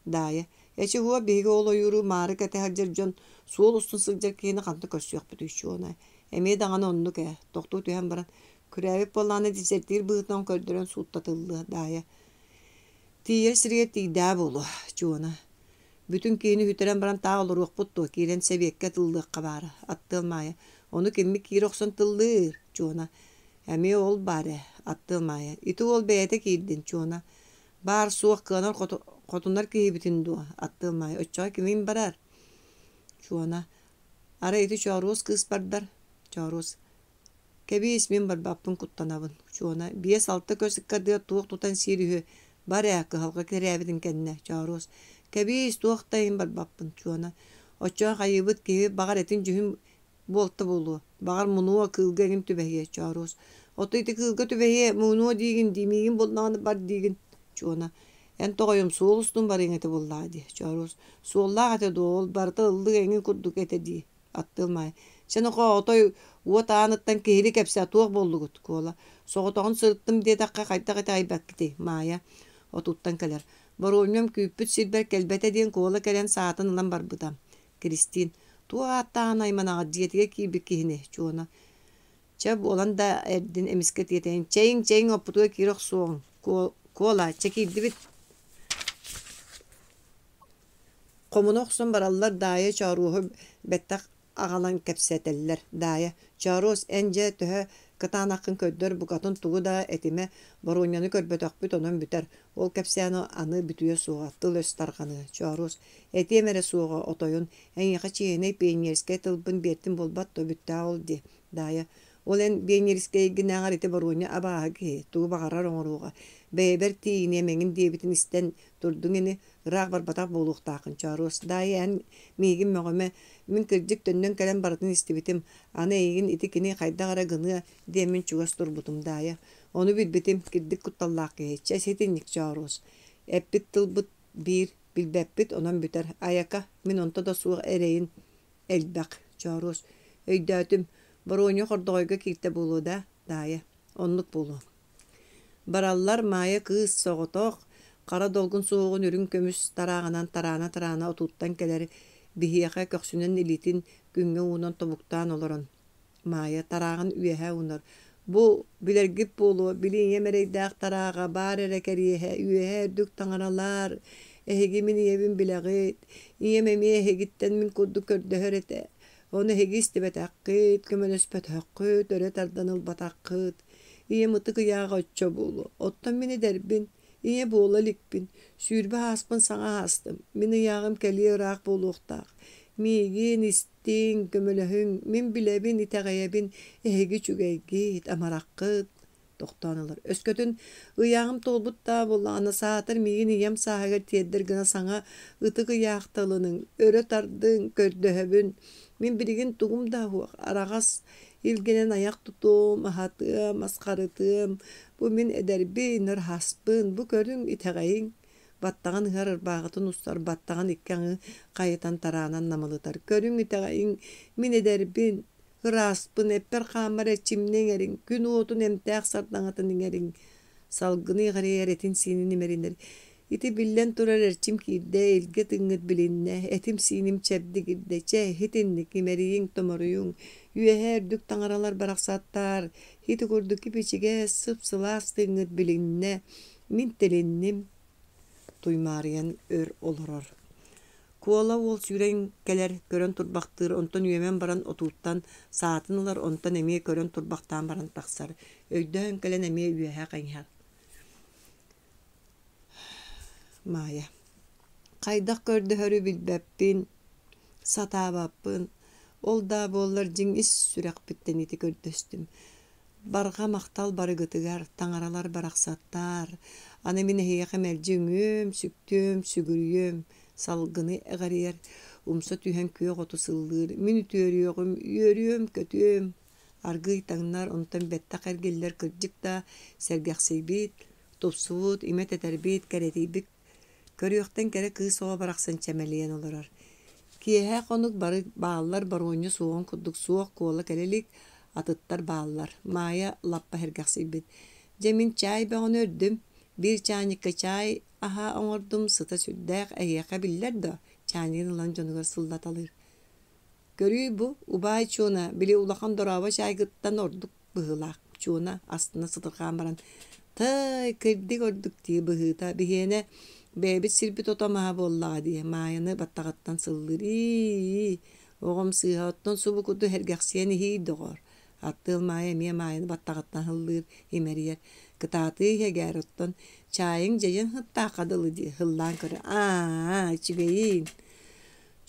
Даайа, эчи уо биһиги ол ойууру маары кэтэ сылдьар дьон суол устун сылдьар киһини ханна көрсүөхпүтүй Чуона, эмиэ даҕаны оннук ээ, тохтуу түһэн баран, Күрээбит буоллаҕына дезертир быһыытынан көрдөрөн сууттатыллыа Даайа. Тиийэр сиригэр тиийдэҕэ буолуо, Чуона. Бүтүн киһини сүтэрэн баран таах олоруохпут дуо, киирэн сэбиэккэ тыллыахха баара. Аттыал Маайа. Ону киммит киирэ охсон тыллыыр, Чуона. Эмиэ ол баар ээ, Аттыал Маайа. Ити уол бэйэтэ киирдин, Чуона. Баар суох кыанар хотунар киһибитин дуо, Аттыал Маайа. Оччоҕо кимин барар? Чуона. Арай ити Чооруос кыыс бардар? Чооруос. Кэбиис, мин барбаппын куттанабын. Чуона, 5-6 көс ыккардыгар туох тутан сиир үһү. Бар ээ, кыһалҕа кирээбитин кэннэ. Чооруос, кэбиис, туох да иһин барбаппын. Чуона, оччоҕо хайыыбыт киһи баҕар этин дьүһүн буолта буолуо. Баҕар мунуо, кыылга эҥин түбэһиэ. Чооруос, ото ити кыылга түбэһиэ, мунуо диигин дии, миигин буллаҕына бар диигин. Чуона, эн тоҕойум суол устун барыаҥ этэ буоллаҕа дии. Чооруос, суоллаах этэ дуо, ол барыта ыллык эҥин курдук этэ дии. Аттыыл Маайа: «Чэ, нохоо, отой уот ааныттан киһили кэпсээ, туох буоллугут?» Куола: «Соҕотоҕун сырыттым диэтэххэ хайдах итэҕэйбэккитий?» Маайа отуттан кэлэр: «Боруонньам күүппүт сирбэр кэлбэтэ диэн Куола кэлэн саатын ылан барбыта». Киристиин: «Туох ааттааҕын айманаҕыт дьиэтигэр киирбит киһини?» Чуона: «Чэ, буолан да эрдин эмискэ тиэтэйэн, чэйиҥ, чэйиҥ оппутугар киирэ охсуоҕуҥ. Куола, чэ киирдибит» Хомуна охсон бараллар Даайа Чооруоһу бэттэх аҕалан кэпсэтэллэр: «Даайа, Чооруос, эн дьэ төһө кытаанаххын көрдөр, букатын тугу да этимэ, Боруонньаны көрбөтөхпүт онон бүтэр, ол кэпсээн аны бүтүө суоҕа, тыл-өс тарҕаныа. Чооруос, этиэм эрэ суоҕа отойун, эйиэхэ чиэһинэй пионерскай тылбын биэртим буолбат дуо, бүттэҕэ ол дии. Даайа, ол эн пионерскайгынааҕар ити Боруонньа абааһы киһи, тугу баҕарар оҥоруоҕа, бэйэбэр тиийиниэм эҥин диэбитин истэн турдуҥ ини, Ыраах барбатах буолуохтааххын, Чооруос. Даайа, эн миигин мөҕүмэ, мин кырдьык төннөн кэлэн барытын истибитим, аны эйигин ити кини хайдах эрэ гыныа диэммин чугас турбутум, Даайа. Ону билбитим, кирдик кутталлаах киһи. Чэ, ситинник, Чооруос. Эппит тылбыт биир, билбэппит, онон бүтэр. Айака, мин онто да суох эрэйин элбэх. Чооруос. Өйдөөтүм. Боруонньа хордоҕойго кииртэ буолуо да, Даайа. Оннук буолуо. Бараллар Маайа кыыс соҕотох, хара долгун суһуоҕун үрүҥ көмүс тарааҕынан тараана-тараана отууттан кэлэр, биһиэхэ көхсүнэн илиитин күҥҥэ уунан тобуктаан олорон Маайа тарааҕын үөһэ уунар: «Бу, билэргит буолуо, били ийэм эрэйдээх тарааҕа баар эрэ кэриэһэ, үөһэ үрдүк таҥаралаар, эһиги мин ийэбин билэҕит, ийэм эмиэ эһигиттэн мин курдук көрдөһөр этэ, ону эһиги истибэтэххит, көмөлөспөтөххүт, өрө тардан ылбатаххыт, Ийэм ытык ыйааҕа оччо буолуо, оттон мин эдэрбин, ийэ буола иликпин, 20 ааспын саҥа аастым, мин ыйааҕым кэлиэ ыраах буолуохтаах. Миигин истиҥ, көмөлөһүҥ, мин билэбин, итэҕэйэбин, эһиги үчүгэйгит, амараххыт тохтоон ылар. Өскөтүн ыйааҕым туолбут даа буоллаҕына, саатар миигин ийэм сааһыгар тиэрдэр гына саҥа ытык ыйаахта ылыныҥ, өрө тардыҥ, көрдөһөбүн. Мин билигин тугум да суох, араҕас Илгэнэн айах тутуом, аһатыам, асхарытыам, бу мин эдэрбин, ыраһаспын, бу көрүҥ, итэҕэйиҥ баттаҕын ыһар ырбааҕытын устар, баттаҕын икки аҥыы хайытан тараанан намылытар. Көрүҥ, итэҕэйиҥ, мин эдэрбин, ырааспын, эппэр-хааммар эрчимнэ иҥэриҥ, күн уотун эмтээх сардаҥатын иҥэриҥ, салгыны иҕэрийэр этин-сиинин имэринэр. Ити биллэн турар эрчим киирдэ, илгэ тыҥҥыт билиннэ, этим-сииним чэбдигирдэ, чэ, итинник имэрийиҥ-томоруйуҥ, үөһээ үрдүк таҥаралар барахсаттаар, ити курдук ипичигэс, сып-сылаас тыыҥҥыт билиннэ, мин тилинним, туймаарыйан өр олорор. Куола уол сүүрэн кэлэр, көрөн турбахтыыр, онтон үөмэн баран отууттан саатын ылар, онтон эмиэ көрөн турбахтаан баран тахсар, өйдөөн кэлэн эмиэ үөһэ хайыһар. Маайа: «Хайдах көрдөһөрү билбэппин, сатаабаппын, ол даа буоллар дьиҥ ис сүрэхпиттэн ити көрдөстүм. Барҕа махтал барыгытыгар, таҥаралар барахсаттаар, аны мин эһиэхэ мэлдьи үҥүөм, сүктүөм, сүгүрүйүөм, салгыны эҕэрийэр, умса түһэн күөх оту сыллыыр, мин үтүөрүөҕүм, үөрүөм-көтүөм, аргыый таҥнар, онтон бэттэх эргиллэр кырдьык да сэргэхсийбит, тупсубут, имэ тэтэрбит, кэрэтийбит көрүөхтэн кэрэ кыыс оҕо барахсан чэмэлийэн олорор. Киэһэ хонук бары бааллар боруонньа суоҕун курдук суох куола кэлэ илик, атыттар бааллар. Маайа лаппа сэргэхсийбит. Дьэ мин чаай бөҕөнү өрдүм, биир чаанньыкка чаай аһа оҥордум, сыта сүрдээх, эһиэхэ биллэр дуо? Чаанньыгын ылан дьонугар сыллаталыыр. Көрүүй бу, убаай Чуона, били улахан дорообо чаайгыттан ордук быһыылаах. Чуона астына сытырҕаан баран «Тыай, кырдьык ордук дии быһыыта, биһиэнэ бэйэбит сирбит ото маһа буоллаҕа дии» Маайаны баттаҕыттан сыллыыр «Ии-ии, оҕом сыыһа, оттон субу курдук сэргэхсийэн иһиий доҕоор» Аттыал Маайа эмиэ Маайаны баттаҕыттан һыллыыр, имэрийэр «Кытаатыы иһэгээр, оттон чаайыҥ дьэдьэн сыттаахха дылы дии» һыллаан көрө «Аа, үчүгэйиин»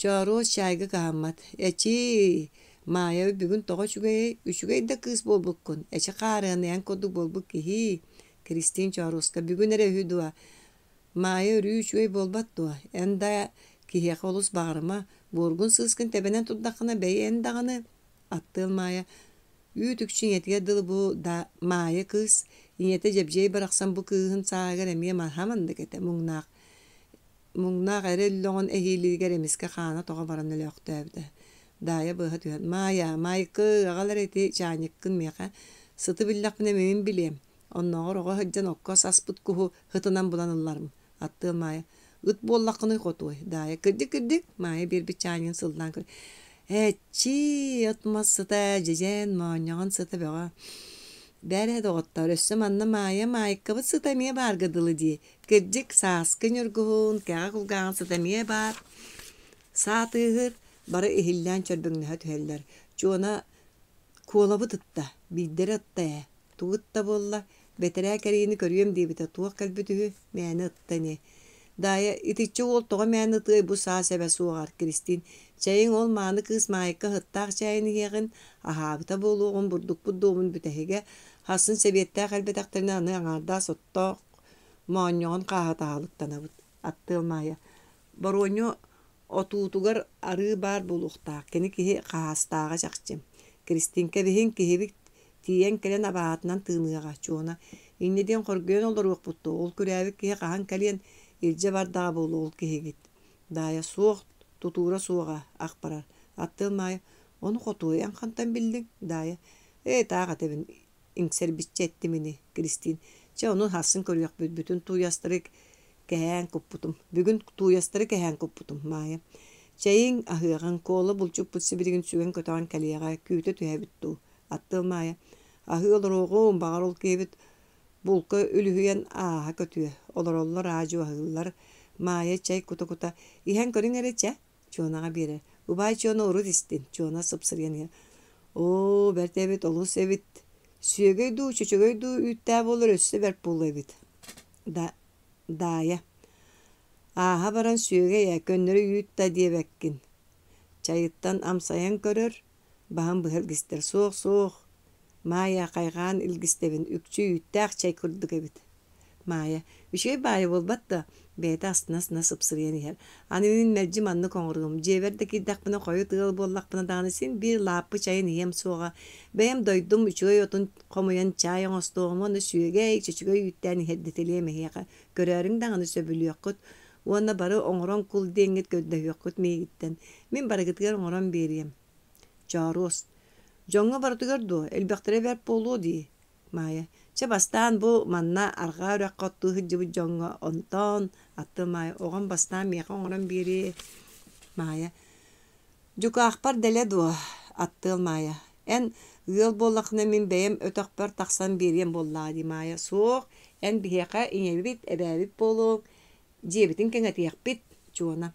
Чооруос чаайга кыһаммат «Эчии, Маайа бүгүн тоҕо үчүгэйэй, үчүгэй да кыыс буолбуккун, эчи хаарыаныйан курдук буолбут киһии» Кристин Чооруоска «Бүгүн эрэ үһү дуо, Маайа өрүү үчүгэй буолбат дуо, эн да киһиэхэ олус баҕарыма, буоргун сыыскын тэбэнэн турдаххына бэйи эн даҕаны» Аттыал Маайа үүт-үкчү ийэтигэр дылы бу да Маайа кыыс ийэтэ Дьэбдьиэй барахсан бу кыыһын сааһыгар эмиэ маһа маннык этэ муҥнаах Муҥнаах эрэ өллөҕүн эһиилигэр эмискэ хаана тоҕо баран өлөөхтөөбүтэ. Даайа быһа түһэн: «Маайа, Маайкы, аҕал эрэ ити чаанньыккын миэхэ, сыты биллэхпинэ мин билиэм, оннооҕор оҕо сылдьан окко саспыт куһу һытынан булан ылларым» аттыа Маайа. «Ыт буоллаххыный хотуой?» Даайа «Кырдьык-кырдьык» Маайа биэрбит чаанньыгын сыллаан көрө «Эчии, от-мас сыта, дьэдьэн, моонньоҕон сыта бөҕө. Бээрэ, доҕоттоор, өссө манна Маайа Маайкабыт сыта эмиэ баарга дылы дии. Кырдьык, сааскы ньургуһун, кэҕэ кулгааҕын сыта эмиэ баар. Саа тыаһыыр, бары иһиллээн чөрбөҥнөһө түһэллэр. Чуона куолабыт ытта, биирдэрэ ытта ээ. Тугу ытта буолла, бэтэрээ кэриини көрүөм диэбитэ туох кэлбит үһү, мээнэ ытта ини. Даайа, итиччэ уол тоҕо мээнэ ытыай бу саа сэбэ суоҕар, Кристин, чэйиҥ ол мааны кыыс Маайка ыһыктаах чээйин иһиэҕин, аһаабыта буолуоҕун бурдукпут дуомун бүтэһигэ, хассын сэбиэттээх элбэтэхтэринэ аны аҥаардаас оттоох моонньоҕон хааһы таһалыктанабыт. Аттыал Маайа Боруонньу отуутугар арыы баар буолуохтаах, кини киһи хаһаастааҕа чахчы. Кристиҥкэ биһиҥ киһибит тиийэн кэлэн абаһаатынан тыыныаҕа, Чуона инньэ диэн хоргуйан олоруохпут дуо, ол күрээбит киһи хаһан кэлиэн илдьэ бардаҕа буолуо ол киһигит. Даайа суох, тутуура суоҕа, ах барар. Аттыал Маайа ону хотуойан хантан биллиҥ? Даайа ээ таах этэбин, иҥсэрбиччэ эттим ини, Кристин. Чэ, ону сарсын көрүөхпүт, бүтүн тууйастары кэһээн куппутум. Бүгүн тууйастары кэһээн куппутум, Маайа. Чэйиҥ, аһыаҕыҥ, Куола булчуппут сибилигин сүгэн-көтөҕөн кэлиэҕэ, күүтэ түһэбит дуу? Аттыал Маайа. Аһыы олоруоҕум, баҕар ол киһибит булка үлүһүйэн ааһа көтүө. Олороллор аа-дьуо аһыыллар. Маайа чэй кута-кута, иһэн көрүҥ эрэ чэ, Чуонаҕа биэрэр. Убаай Чуона урут истин, Чуона сыпсырыйан иһэр. Оо, бэрт эбит, олус эбит. Сүөгэй дуу, чөчөгөй дуу үүттээх буолар өссө бэрт буолуо эбит. Да, Даайа. Ааһа баран сүөгэй ээ, көннөрү үүт да диэбэккин. Чайыттан амсайан көрөр, баһын быһа илгистэр. Суох, суох, Маайа хайҕаан илгистэбин, үкчү үүттээх чэй курдук эбит. Маайа, үчүгэй баайы буолбат да, бэйэтэ астына-астына сыпсырыйан иһэр. Аны мин мэлдьи маннык оҥоруом, дьиэбэр да киирдэхпинэ хойут ыал буоллахпына даҕаны син биир лааппы чайын иһиэм суоҕа. Бэйэм дойдум үчүгэй отун хомуйан чаай оҥостуоҕум уонна сүөгэй, чөчөгөй үүттээн иһэрдэтэлиэм эһиэхэ. Көрөөрүҥ даҕаны сөбүлүөххүт уонна бары оҥорон кул диэҥҥит көрдөһүөххүт миигиттэн. Мин барыгытыгар оҥорон биэриэм. Чооруос. Дьоҥҥо барытыгар дуо, элбэхтэрэ бэрт буолуо дии. Маайа, чэ бастаан бу манна арҕаа үрэххэ оттуу сылдьыбыт дьоҥҥо, онтон аттыы Маайа, оҕом бастаан миэхэ оҥорон биэриэ. Маайа, дьукаахпар дэлэ дуо, аттыал Маайа, эн ыал буоллаххына мин бэйэм өтөхпөр тахсан биэриэм буоллаҕа дии Маайа, суох, эн биһиэхэ ийэбит, эбээбит буолуоҥ, Дьиэбитин кэҥэтиэхпит, Чуона.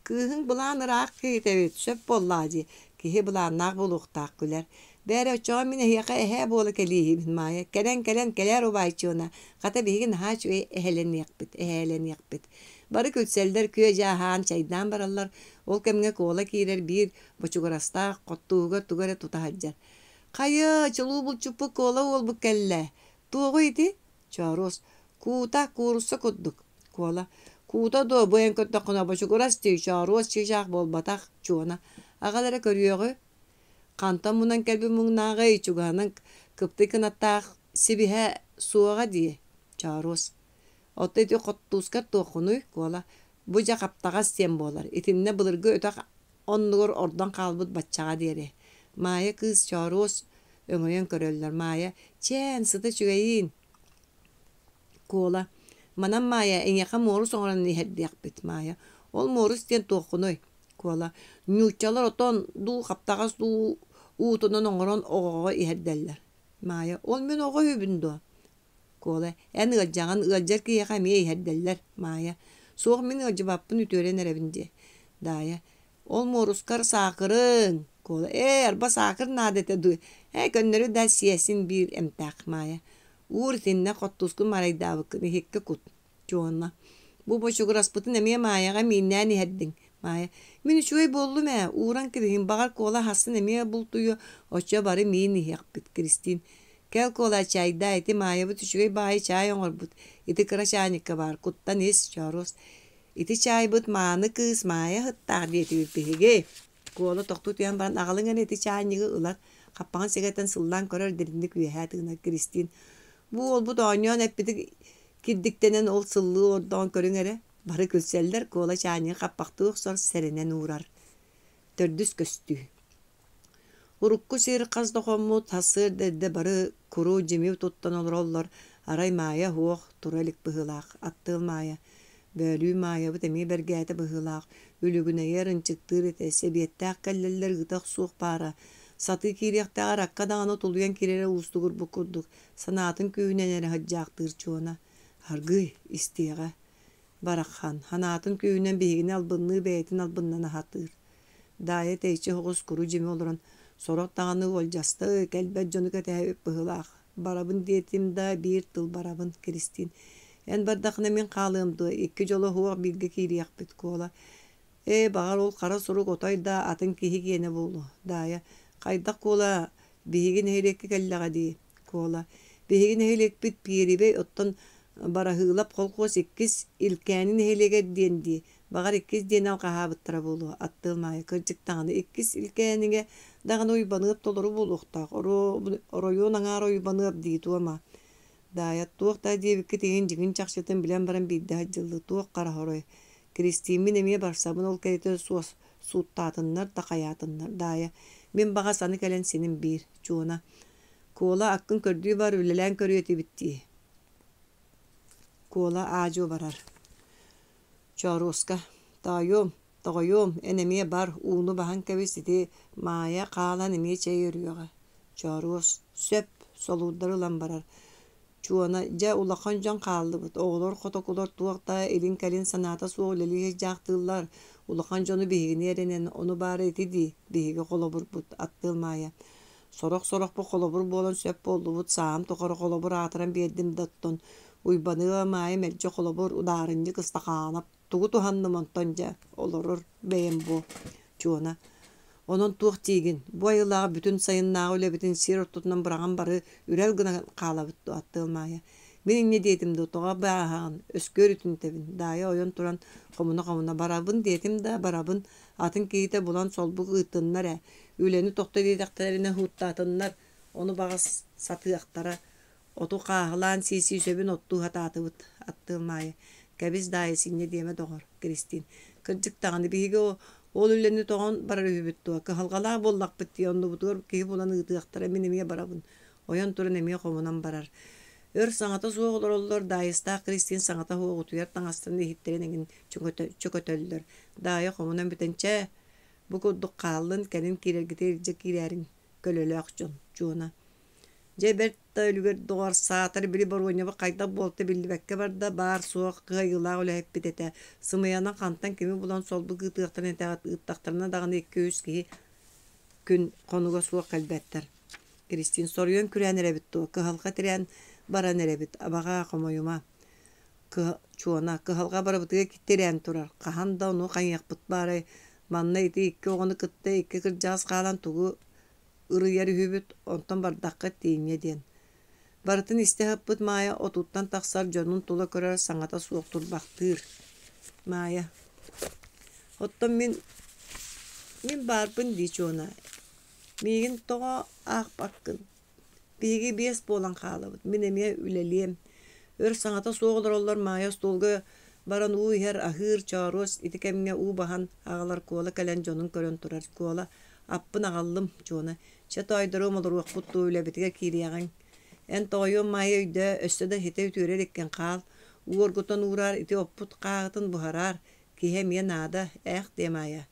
Кыыһыҥ былаан ыраах киһитэ эбит, сөп буоллаҕа дии, киһи былааннаах буолуохтаах күлэр. Бээрэ, оччоҕо мин эһиэхэ эһээ буола кэлииһибин, Маайа. Кэлэн-кэлэн, кэлээр убаай Чуона, хата биһиги наһаа үчүгэй эһэлэниэхпит, эһээлэниэхпит. Бары күлсэллэр, күө-дьаа аһаан, чайдаан бараллар. Ол кэмҥэ Куола киирэр биир бочугурастаах хоттууһугар тугу эрэ тута сылдьар. Хайа, чулуу булчуппут Куола уолбут кэллэ. Туоҕуй ити? Чооруос, куута куурусса курдук. Куола, куута дуо бу эн көрдөххүнэ бочугурас дии, чооруос чыычаах буолбатах, Чуона. Аҕал эрэ көрүөҕү. Хантан мунан кэлбит муҥнааҕый, чугаһынан кыптый кынаттаах сибиһэ суоҕа дии, Чооруос. Оттон ити хоттуускар туоххунуй, Куола? Бу дьэ хаптаҕас диэн буолар. Итиннэ былыргы өтөх оннугар ордон хаалбыт баччаҕа диэри. Маайа кыыс Чооруос өҥөйөн көрөллөр. Маайа, чээн, сыта үчүгэйиин. Куола, манан Маайа, эйиэхэ муорус оҥорон иһэрдиэхпит. Маайа, ол муорус диэн туоххунуй? Куола, ньууччалар отон дуу, хаптаҕас дуу уутунан оҥорон оҕоҕо иһэрдэллэр. Маайа, ол мин оҕо үһүбүн дуо? Куола, эн ыалдьаҕын, ыалдьар киһиэхэ эмиэ иһэрдэллэр. Маайа, суох мин ыалдьыбаппын үтүөрэн эрэбин дии. Даайа, ол муорускар саакырыҥ. Куола, ээ, арба саакыр наада этэ дуу. Ээ, көннөрү да сиэсин биир эмтээх. Маайа, уур итиннэ хоттуускун марайдаабыккын иһиккэ кут. Дьуона, бу бочугураспытын эмиэ Маайаҕа мииннээн иһэрдиҥ. Маайа, мин үчүгэй буоллум ээ, ууран кэбиһиҥ, баҕар Куола аһассын эмиэ бултуйуо, оччо бары миин иһиэхпит. Киристиин, кэл Куола чайдаа, ити Маайабыт үчүгэй баҕайы чаай оҥорбут, ити кыра чаанньыкка баар, куттан ис, Чооруос. Ити чаайбыт мааны кыыс Маайа аһыттаах диэтибит биһиги. Куола тохтуу түһэн баран аҕалыҥ эрэ ити чаанньыгы ылар, хаппаҕын сэгэтэн сыллаан көрөр, дириҥник үөһээ тыынар Киристиин. Бу уолбут оонньоон эппити кирдиктэнэн ол сыллыы олордоҕун көрүҥ эрэ, бары күлсэллэр, Куола чаанньыгы хаппахтыы охсор, сэрэнэн уурар. Төрдүс көстүү. Урукку сир хас да хоммут, сарсыарда эрдэ бары куру дьими туттан олороллор, арай Маайа суох, тура илик быһыылаах, аттыал Маайа. Бөөлүү Маайабыт эмиэ бэргээтэ быһыылаах, үлүгүнэйэр, ынчыктыыр этэ, сэбиэттээх кэллэллэр ыыта охсуох баара. Сатыы киириэхтээҕэр акка даҕаны тулуйан киирэрэ уустугурбут курдук, санаатын күүһүнэн эрэ сылдьаахтыыр Чуона. Аргыый, истиэҕэ. Бараххан, санаатын күүһүнэн биһигини албынныы бэйэтин албыннана сатыыр. Даайа тэйиччи соҕус куру-дьими олорон, сорох даҕаны уолдьаста, кэлбэт дьону кэтэһэбит быһыылаах. Барабын диэтим да, биир тыл барабын, Киристиин. Эн бардаххына мин хаалыам дуо, икки дьоло суох бииргэ киириэхпит, Куола. Ээ, баҕар ол хара сурук отой да атын киһи киэнэ буолуо, Даайа. Хайдах Куола, биһиги нэһилиэккэ кэллэҕэ дии, Куола. Биһиги нэһилиэкпит Пиэрибэй, оттон Бараһыылап колхуос иккис Илкээни нэһилиэгэр диэн дии, баҕар иккис диэн алҕаһаабыттара буолуо, аттыал Маайа кырдьык даҕаны иккис Илкээнигэ даҕаны Уйбаныап толору буолуохтаах, оройуон аҥаара Уйбаныап дии туома. Даайа туох да диэбиккит иһин дьиҥин чахчытын билэн баран биирдэ сылдьыллыы туох хара хорой. Киристииммин эмиэ барсабын ол кэриэтэ суос сууттаатыннар да хайаатыннар Даайа мин баҕас аны кэлэн синим биир Чуона Куола аккын көрдүү бар үлэлээн көрүө этибит дии Куола аа-дьуо барар Чооруоска Тоойуом, тоҕойуом, эн эмиэ бар, ууну баһан кэбис, ити Маайа хаалан эмиэ чэй өрүөҕэ. Чооруос сөп, солуурдары ылан барар. Чуона, дьэ улахан дьон хааллыбыт, оҕолор хотокулар туох да илин-кэлин санаата суох үлэлии сылдьаахтыыллар, улахан дьону биһигини эрэнэн, ону баара ити дии, биһиги холобурбут, аттыал Маайа. Сорох-сорохпут холобур буолан сөп буоллубут, сааһым тухары холобур аатыран биэрдим да оттон Уйбаныа Маайа мэлдьи холобур, удаарынньык Ыстахаанап тугу туһанным онтон дьэ, олорор бэйэм буо, Чуона. Онон туох диигин, бу айылааҕы бүтүн сайыннааҕы үлэбитин сир ортотунан быраҕан бары үрэл гынан хаалабыт дуо, аттыал Маайа. Мин инньэ диэтим дуо, тоҕо бааһаҕын, өскүөр үтүнтэбин, Даайа ойон туран хомуна-хомуна барабын диэтим да барабын, атын киһитэ булан солбук ыыттыннар ээ, үлэни тохто диэтэхтэринэ һууттаатыннар, ону баҕас сатыахтара, оту хааһылаан сии-сии сөбүн оттуу сатаатыбыт, аттыал Маайа. Кэбис Даайа синньэ диэмэ доҕор, Киристиин. Кырдьык даҕаны биһиги ол үлэни тоҕон барар үһүбүт дуо, кыһалҕалаах буоллахпыт дии, оннубутугар киһи булан ыытыахтара, мин эмиэ барабын. Ойон туран эмиэ хомунан барар. Өр саҥата суох олороллор, Даайыстаах Киристиин саҥата суох утуйар таҥастарын иһиттэрин эҥин чөкөтөллөр. Даайа хомунан бүтэн, чэ, Бу курдук хааллын, кэлин киирэргитигэр илдьэ киирээриҥ, көлөлөөх дьон, Чуона. Дьэ бэрт да үлүгэр доҕор, саатар били боруонньабыт хайдах буолта биллибэккэ барда, баар-суох кыайыылаах үлэһиппит этэ. Сымыйанан хантан кими булан солбук ыытыахтарын этэҕит, ыыттахтарына даҕаны икки-үс киһи күн хонуга суох кэлбэттэр. Киристиин соруйан күрээн эрэбит дуо, кыһалҕа тирээн баран эрэбит, абаҕаа, хомойума. Чуона, кыһалҕа барыбытыгар тирээн турар, хаһан да ону хайыахпыт баарай, манна ити икки оҕону кытта икки кырдьаҕас хаалан тугу ырыйар үһүбүт, онтон бардахха тииҥҥэ диэн. Барытын истэ сыппыт Маайа отуттан тахсар дьонун тула көрөр саҥата суох турбахтыыр. Маайа, оттон мин мин баарбын дии Чуона, миигин тоҕо аахпаккын? Биһиги биэс буолан хаалабыт, мин эмиэ үлэлиэм. Өр саҥата суох олороллор Маайа остуолга баран уу иһэр, аһыыр, чооруос ити кэмҥэ уу баһан аҕалар Куола кэлэн дьонун көрөн турар. Куола, аппын аҕаллым, Чуона, чэ тоойдоруом олоруохпут дуо үлэбитигэр киириэҕиҥ. Эн тоҕойуом Маайа өйдөө, өссө да ситэ үтүөрэ иликкин хаал, уу оргутан уураар, ити оппут хааһытын буһараар, киһи эмиэ наада, ээх диэ Маайа.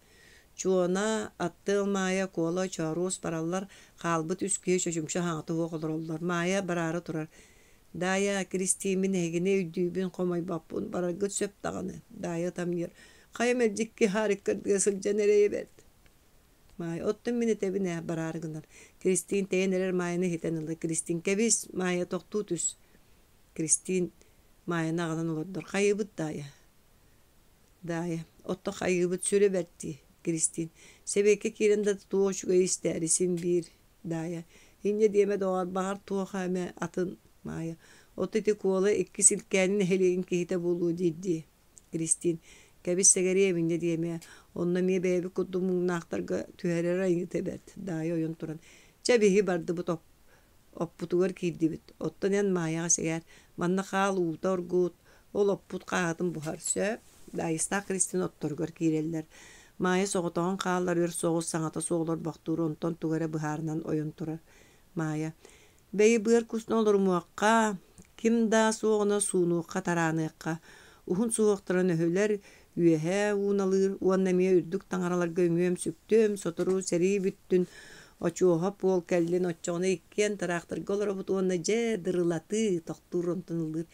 Чуона, Аттыал Маайа, Куола, Чооруос бараллар, хаалбыт үс киһи чочумча хаҥата суох олороллор. Маайа бараары турар. Даайа, Киристииммин эһигини өйдүүбүн, хомойбоппун, бараргыт сөп даҕаны. Даайа ытамньыйар. Хайа мэлдьикки Һаарыккардыга сылдьан эрэйэ бэрт. Маайа, оттон мин этэбин ээ, бараары гынар. Киристиин тэйэн эрэр Маайаны иһитэн ылла. Киристиин, кэбис, Маайа, тохтуу түс. Киристиин Маайаны аҕалан олордор. Хайыыбыт, Даайа? Даайа, оттон хайыыбыт сүрэ бэрт дии, Киристиин. Сэбиэккэ киирэн да туох үчүгэйи истээри син биир, Даайа. Инньэ диэмэ доҕоор, баҕар туох эмэ атын, Маайа. Ото ити Куола иккис Илкээни нэһилиэгин киһитэ буолуо диир дии, Киристиин. Кэбис сэгэриэм инньэ диэмэ, онно эмиэ бэйэбит курдук муҥнаахтарга түһэрэр айыыта бэрт, Даайа ойон туран. Чэ биһи бардыбыт Оппутугар киирдибит, оттон эн Маайаҕа сэгээр, манна хаал уута оргут, ол оппут хааһытын буһар, сөп Даайыстаах Кристина отторугар киирэллэр. Маайа соҕотоҕун хааллар өр соҕус саҥата суох олорбохтуур, онтон тугу эрэ быһаарынан ойон турар. Маайа: «Бэйи быар кусна олорумуохха, ким да суоҕуна суунуохха, тарааныахха». Уһун суһуохтарын өһүлэр, үөһэ ууналыыр уонна эмиэ үрдүк таҥараларга үҥүөм-сүктүөм, сотору сэрии бүттүн, Очуоһап уол кэллин, оччоҕуна иккиэн тыраахтарга олоробут уонна дьэ дырылатыы, тохтуур онтон ыллыыр.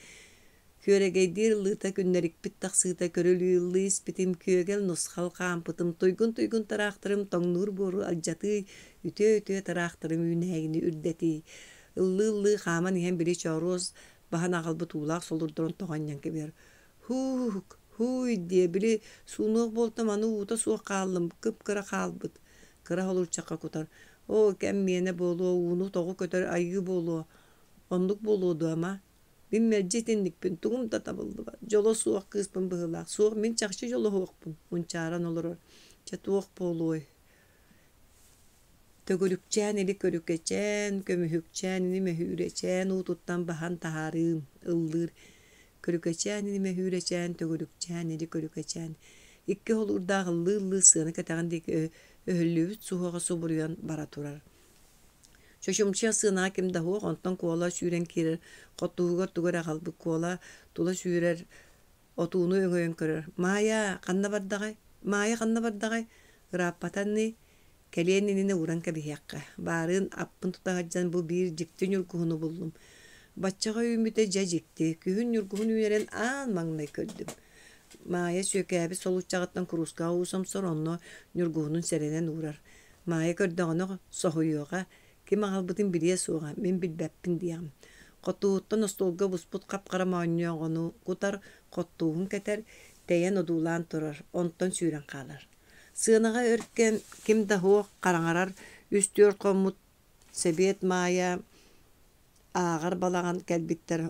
Күөрэгэйдиир ыллыыта күннэрикпит тахсыыта көрүлүү ыллыы испитим, күөгэл нусхал хаампытым, туйгун-туйгун тыраахтарым тоҥнуур буору алдьатыы, үтүө-үтүө тыраахтарым үүнээйини үрдэтии. Ыллыы-ыллыы хааман иһэн били чооруос баһан аҕалбыт уулаах солурдарын тоҕо анньан кэбиһэр. Һуук, һууй диэ, били суунуох буолтам аны уута суох хааллым, кып-кыра хаалбыт. Кыра холуочахха кутар. Оо, кэм миэнэ буолуо, ууну тоҕу көтөр айыы буолуо. Оннук буолуо дуо, ама? Мин мэлдьи итинникпин, тугум да табыллыбат. Дьоло суох кыыспын быһыылаах. Суох, мин чахчы дьолоһуохпун, мунчааран олорор. Чэ, туох буолуой? Төгүрүкчээн или көрүкэчээн, көмүһүкчээн ини мөһүүрэчээн уутуттан баһан таһаарыым, ыллыыр. Көрүкэчээн ини мөһүүрэчээн, төгүрүкчээн или көрүкэчээн. Икки холуурдаах ыллыы-ыллыы сыана кэтэҕин диэки өһүллүбүт суһуоҕа субуруйан бара турар. Чочумча сыанаҕа ким да суох, онтон Куола сүүрэн киирэр, хотуһугар тугу эрэ аҕалбыт Куола тула сүүрэр, отууну өҥөйөн көрөр: «Маайа, ханна бардаҕай? Маайа ханна бардаҕай? Ырааппатанный? Кэлиэн иннинэ ууран кэбиһиэххэ. Баарыын аппын тута сылдьан бу биир дьикти ньургуһуну буллум. Баччаҕа үүммүтэ дьэ дьикти. Күһүн ньургуһун үүнэрин аан маҥнай көрдүм. Маайа сүөкээбит солууччаҕыттан куруускаҕа уу сомсор, онно ньургуһунун сэрэнэн уурар. Маайа көрдөҕүнэ соһуйуоҕа, ким аҕалбытын билиэ суоҕа, мин билбэппин диэҕим. Хотуһуттан остуолга буспут хап-хара моонньооҕону кутар, хоттууһун кэтэр, тэйэн одуулаан турар, онтон сүүрэн хаалар. Сыанаҕа өр кэм ким да суох хараҥарар үс-түөрт хоммут Сэбиэт Маайа ааҕар балаҕан кэлбиттэр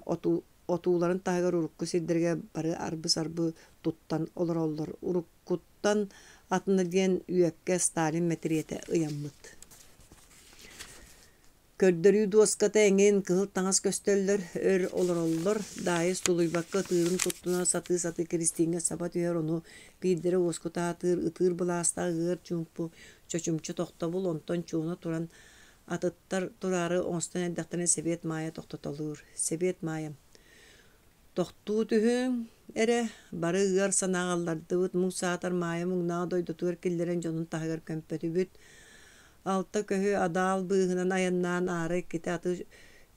отууларын таһыгар урукку сирдэригэр бары арбы-сарбы туттан олороллор. Уруккуттан атына диэн үөккэ Сталин мэтириэтэ ыйаммыт. Көрдөрүү дуоската эҥин, кыһыл таҥас көстөллөр, өр олороллор. Даайыс тулуйбакка ытыырын туттуна сатыы-сатыы Киристииҥҥэ саба түһэр, ону биирдэрэ уоскута сатыыр, ытыыр былаастаах ыар чуумпу, чочумча тохтобул, онтон чуона туран атыттар тураары оҥостон эрдэхтэринэ Сэбиэт Маайа тохтотолуур. Сэбиэт Маайа: «Тохтуу түһүҥ эрэ, бары ыар санааҕа ыллардыбыт, муҥ саатар Маайа муҥнааҕы дойдутугар киллэрэн дьонун таһыгар көмпөтүбүт. Алта көһү адаал быыһынан айаннаан аара иккитэ аты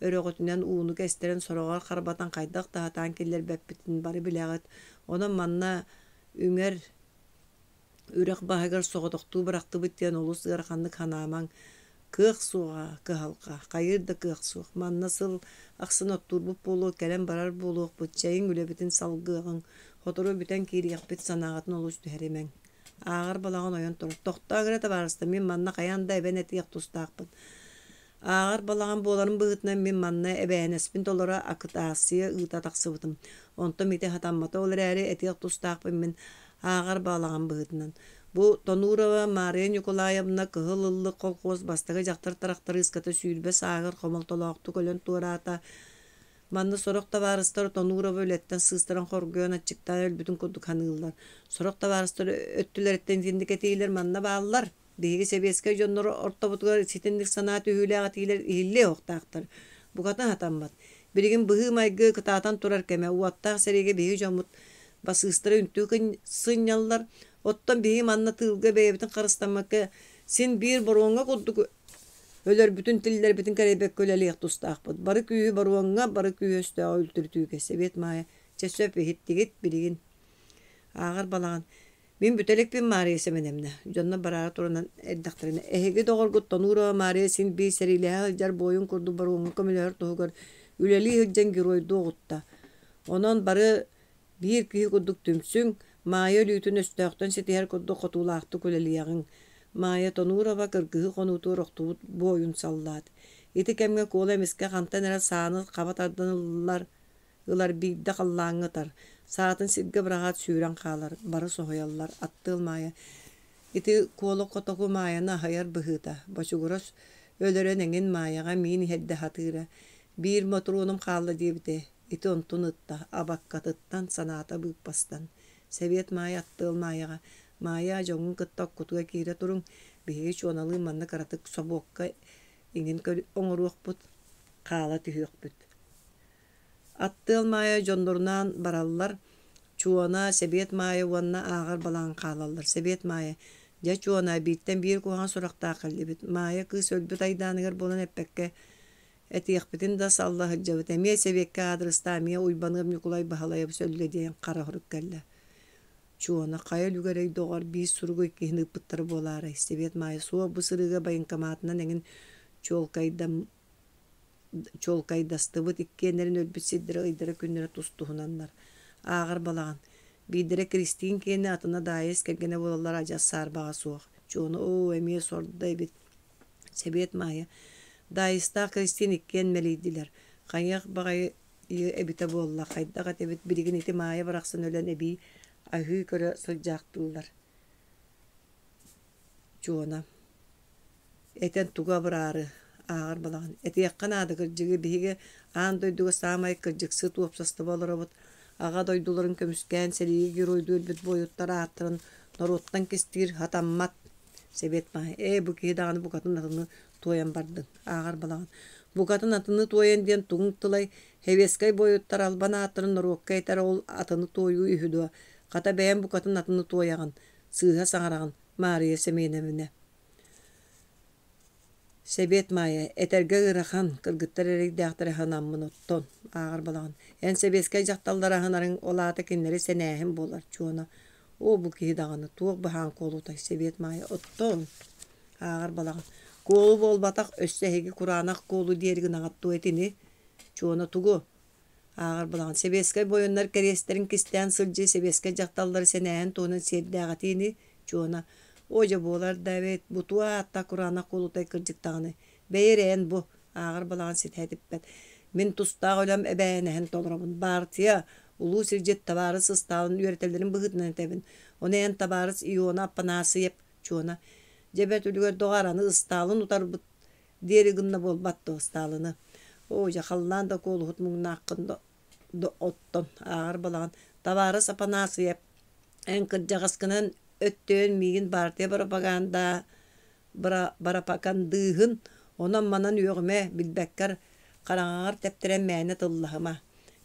өрөҕөтүнэн ууну кэстэрэн сороҕор харбатан хайдах да сатаан киллэрбэппитин бары билэҕит. Онон манна үҥэр үрэх баһыгар соҕотохтуу бырахтыбыт диэн олус ыараханнык санаамаҥ. Кыах суоҕа, кыһалҕа, хайыыр да кыах суох. Манна сыл ахсын оттуурбут буолуо, кэлэн барар буолуохпут, чэйиҥ үлэбитин салгыаҕыҥ, сотору бүтэн киириэхпит, санааҕытын олус түһэримэҥ. Ааҕар балаҕан ойон турар. Тохтоо эрэ табаарыстар, мин манна хайаан да эбэн этиэх тустаахпын. Ааҕар балаҕан буоларын быһыытынан мин манна эбээһинэспин толоро акытаассыйа ыыта тахсыбытым. Онтон ити сатаммата, ол эрээри этиэх тустаахпын мин ааҕар балаҕан быһыытынан. Бу Тонурова Маарыйа Ньукулаайабна Кыһыл Ыллык колхуос бастакы дьахтар тырахтарыыската 20 сааһыгар хомолтолоохтук өлөн туораата. Манна сорох табаарыстар Тонурова үлэттэн сыыстаран хоргуйан аччыктаан өлбүтүн курдук саныыллар. Сорох табаарыстар өттүлэриттэн итинник этиилэр манна бааллар. Биһиги сэбиэскэй дьоннор ортобутугар ситинник санаа түһүүлээх этиилэр иһиллиэ уохтаахтар. Букатын сатаммат. Билигин быһыы-майгы кытаатан турар кэмэ, уоттаах сэриигэ биһиги дьоммут басыыстара үнтү сынньаллар. Оттон биһиги манна тыылга бэйэбитин харыстаммакка син биир боруоҥҥа курдук өлөрбүтүн, тиллэрбитин кэрэйбэккэ үлэлиэх тустаахпыт. Бары күүһү боруоҥҥа, бары күүһү өстөөҕү үлтүрүтүүгэ. Сэбиэт Маайа, чэ сөп иһиттигит билигин. Ааҕар балаҕан. Мин бүтэликпин Маарыйа Сэмэнэмнэ. Дьоннор бараары туран эрдэхтэринэ, эһиги доҕоргут Тонуурова Маарыйа син биир сэриилэһэ сылдьар буойун курдук боруоҥҥа көмөлөһөр туһугар үлэлии сылдьан геройдуу оҕутта. Онон бары биир киһи курдук түмсүҥ, Маайа өлүүтүн өстөөхтөн ситиһэр курдук хотуулаахтык үлэлиэҕиҥ. Маайа Тонуурова кыргыһыы хонуутугар охтубут буойун саллаат. Ити кэмҥэ Куола эмискэ хантан эрэ сааны хаба тардан ыллар ылар биирдэ халлааҥҥа ытар, саатын сиргэ быраҕаат сүүрэн хаалар, бары соһуйаллар, аттыал Маайа ити Куола котоку Маайаны аһыйар быһыыта, бочугурас өлөрөн эҥин Маайаҕа миин иһэрдэ сатыыра, биир мотуруонум хаалла диэбитэ, ити онтун ытта, абаккатыттан санаата быыппастан. Сэбиэт Маайа аттыал Маайаҕа, Маайа дьоҥҥун кытта оккутуга киирэ туруҥ, биһиги Чуоналыын манна кыратык собуокка иҥин оҥоруохпут, хаала түһүөхпүт. Аттыал Маайа дьоннорунаан бараллар, Чуона, Сэбиэт Маайа уонна ааҕар балаҕан хаалаллар. Сэбиэт Маайа: «Дьэ, Чуона, бииртэн биир куһаҕан сурахтаах кэллибит. Маайа кыыс өлбүт айдааныгар буолан эппэккэ, этиэхпитин да салла сылдьабыт. Эмиэ Сэбиэккэ аадырыстаа, эмиэ Уйбаныап Ньукулай Баһылайабыс өллө диэн хара хорук кэллэ. Чуона, хайа үлүгэрэй доҕор, биир суругу иккиһин ыыппыттара буолаарай? Сэбиэт Маайа суох бу сырыыга байыҥкамаатынан эҥин чуолкайдам чуолкайдастыбыт, иккиэннэрин өлбүт сирдэрэ ыйдара-күннэрэ тус-туһунаннар. Ааҕар балаҕан. Биирдэрэ Киристиин киэнэ, атына Даайыс кэргэнэ буолаллара адьас саарбаҕа суох. Чуона оо, эмиэ сордо эбит. Сэбиэт Маайа. Даайыстаах Киристиин иккиэн мэлийдилэр. Хайыах баҕайы эбитэ буолла, хайдах этэбит, билигин ити Маайа барахсан өлөн эбии аһыы көрө сылдьаахтыыллар. Чуона этэн тугу абыраары ааҕар балаҕан Этиэххэ наада кырдьыгы биһиги аан дойдуга саамай кырдьыксыт уопсастыба олоробут. Аҕа дойдуларын көмүскээн сэриигэ геройдуу өлбүт буойуттар ааттарын норуоттан кистиир сатаммат. Сэбиэт маһа ээ бу киһи даҕаны букатын атыны туойан бардыҥ ааҕар балаҕан Букатын атыны туойан диэн тугуҥ тылай Сэбиэскэй буойуттар албан ааттарын норуокка этэр ол атыны туойуу үһү дуо Хата бэйэм букатын атыны туойаҕын сыыһа саҥараҕын Маарыйа Сэмиэнэбинэ Сэбиэт Маайа, этэргэ ыарахан, кыргыттар эрэйдээхтэр аһынаммын оттон, ааҕар балаҕан. Эн сэбиэскэй дьахталлары аһынарыҥ, ол аата кинилэри сэнээһин буолар, Чуона. Оо, бу киһи даҕаны, туох баһаан куолутай, Сэбиэт Маайа, оттон, ааҕар балаҕан. Куолу буолбатах, өссө эһиги кураанах куолу диэри гынаҕыт дуо итини? Чуона тугу? Ааҕар балаҕан. Сэбиэскэй буойуннар кэриэстэрин кистээн сылдьыы сэбиэскэй дьахталлары сэнээһин туһунан сиэрдээх этиини Чуона «Оо дьэ буолар да эбит, бу туох ааттаах кураанах куолутай кырдьык даҕаны, бэйи эрэ эн бу» ааҕар балаҕан ситэ этиппэт. Мин тустаах үлэм эбээһинэһин толоробун. Баартыйа, улуу сирдьит табаарыс ыстаалын үөрэтэллэрин быһыытынан этэбин. Ону эн табаарыс Иона Аппанаасыйап Чуона дьэ бэрт үлүгэр доҕоор аны ыстаалын утарбыт диэри гынна буолбат дуо Ыстаалыны оо дьэ халлаан да куолуһут муҥнааххын да оттон ааҕар балаҕан табаарыс Апанасыйап эн кырдьаҕаскынан өттөйөн миигин баартыйа пропаганда барапакандыыһын онон-манан үөҕүмэ билбэккэр хараҥаҕар тэптэрэн мээнэ тыллаһыма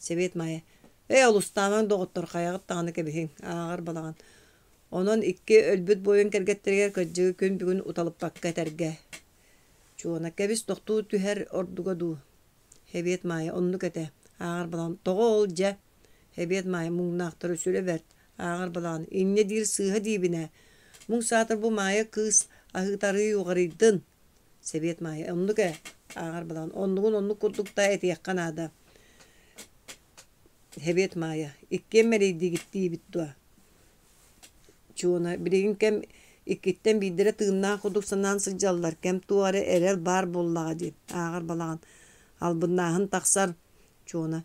Сэбиэт Маайа ээ олустаамаҥ доҕоттор хайаҕыт даҕаны кэбиһиҥ ааҕар балаҕан онон икки өлбүт буойун кэргэттэригэр кырдьыгы күн бүгүн уталыппакка этэргэ Чуона кэбис тохтуу түһэр ордуга дуу Эбиэт Маайа оннук этэ ааҕар балаҕан тоҕо ол дьэ Эбиэт Маайа муҥнаахтара сүрэ бэрт ааҕар балаҕан инньэ диир сыыһа диибин ээ муҥ саатар бу Маайа кыыс аһыытарыы уҕарыйдын Сэбиэт Маайа оннук ээ ааҕар балаҕан оннугун оннук курдук да этиэххэ наада Эбиэт Маайа иккиэн мэлийдигит диибит дуо Чуона билигин кэм иккиттэн биирдэрэ тыыннаах курдук санаан сылдьаллар, кэм туох эрэ эрэл баар буоллаҕа дии, ааҕар балаҕан. Албыннааһын тахсар. Чуона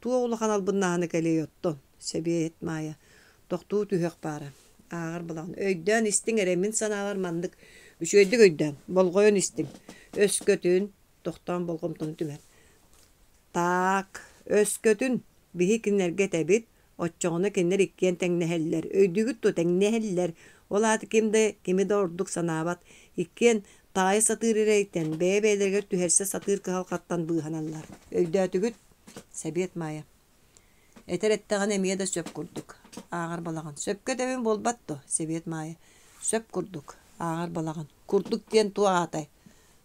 туох улахан албыннааһына кэлиэй оттон, Сэбиэт Маайа тохтуу түһүөх баара. Ааҕар балаҕан өйдөөн истиҥ эрэ мин санаабар маннык үчүгэйдик өйдөөн, болҕойон истиҥ. Өскөтүн, тохтоон болҕомтону түмэр. Таак, өскөтүн биһи кинилэргэ этэбит, Оччоҕуна кинилэр иккиэн тэҥнэһэллэр, өйдүүгүт дуо, тэҥнэһэллэр. Ол аата ким да кими да ордук санаабат, иккиэн таайа сатыыр эрэйтэн, бэйэ-бэйэлэригэр түһэрсэ сатыыр кыһалҕаттан быыһаналлар. Өйдөөтүгүт? Сэбиэт Маайа. Этэр эттэҕинэ эмиэ да сөп курдук. Ааҕар балаҕан. Сөпкө этэбин буолбат дуо? Сэбиэт Маайа. Сөп курдук. Ааҕар балаҕан. Курдук диэн туох аатай?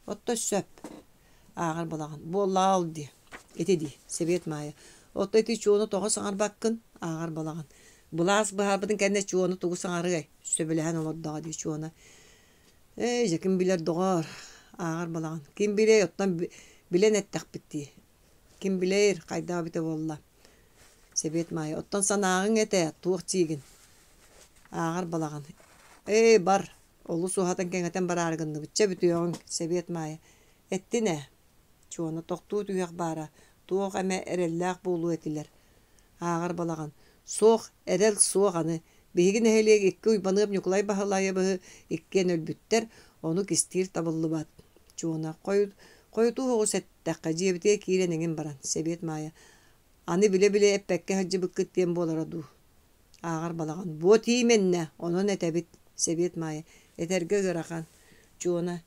Отто сөп. Ааҕар балаҕан. Буоллаҕа ол дии. Ити дии. Сэбиэт Маайа. Отто ити чуону тоҕо саҥарбаккын? Ааҕар балаҕан. Былаас быһаарбытын кэннэ чуону тугу саҥарыай? Сөбүлэһэн олордоҕо дии Чуона. Ээ, дьэ ким билэр доҕоор, ааҕар балаҕан. Ким билиэй, оттон билэн эттэхпит дии. Ким билээр, хайдах эбитэ буолла. Сэбиэт Маайа, оттон санааҕыҥ этэ, туох диигин? Ааҕар балаҕан. Ээ, бар, олус уһатан-кэҥэтэн бараары гынныбыт. Чэ, бүтүөҕүҥ, Сэбиэт Маайа. Эттин ээ. Чуона тохтуу түһүөх баара, туох эмэ эрэллээх буолуо этилэр. Ааҕар балаҕан. Суох, эрэл суох аны. Биһиги нэһилиэк икки Уйбаныап Ньукулай Баһылайабыһы иккиэн өлбүттэр, ону кистиир табыллыбат. Чуона, хойутуу оҕус эттэххэ, дьиэбитигэр киирэн эҥин баран. Сэбиэт Маайа, аны билэ-билэ эппэккэ сылдьыбыккыт диэн буолара дуу? Ааҕар балаҕан. Буо тиийимэннэ, онон этэбит. Сэбиэт Маайа, этэргэ ыарахан. Чуона,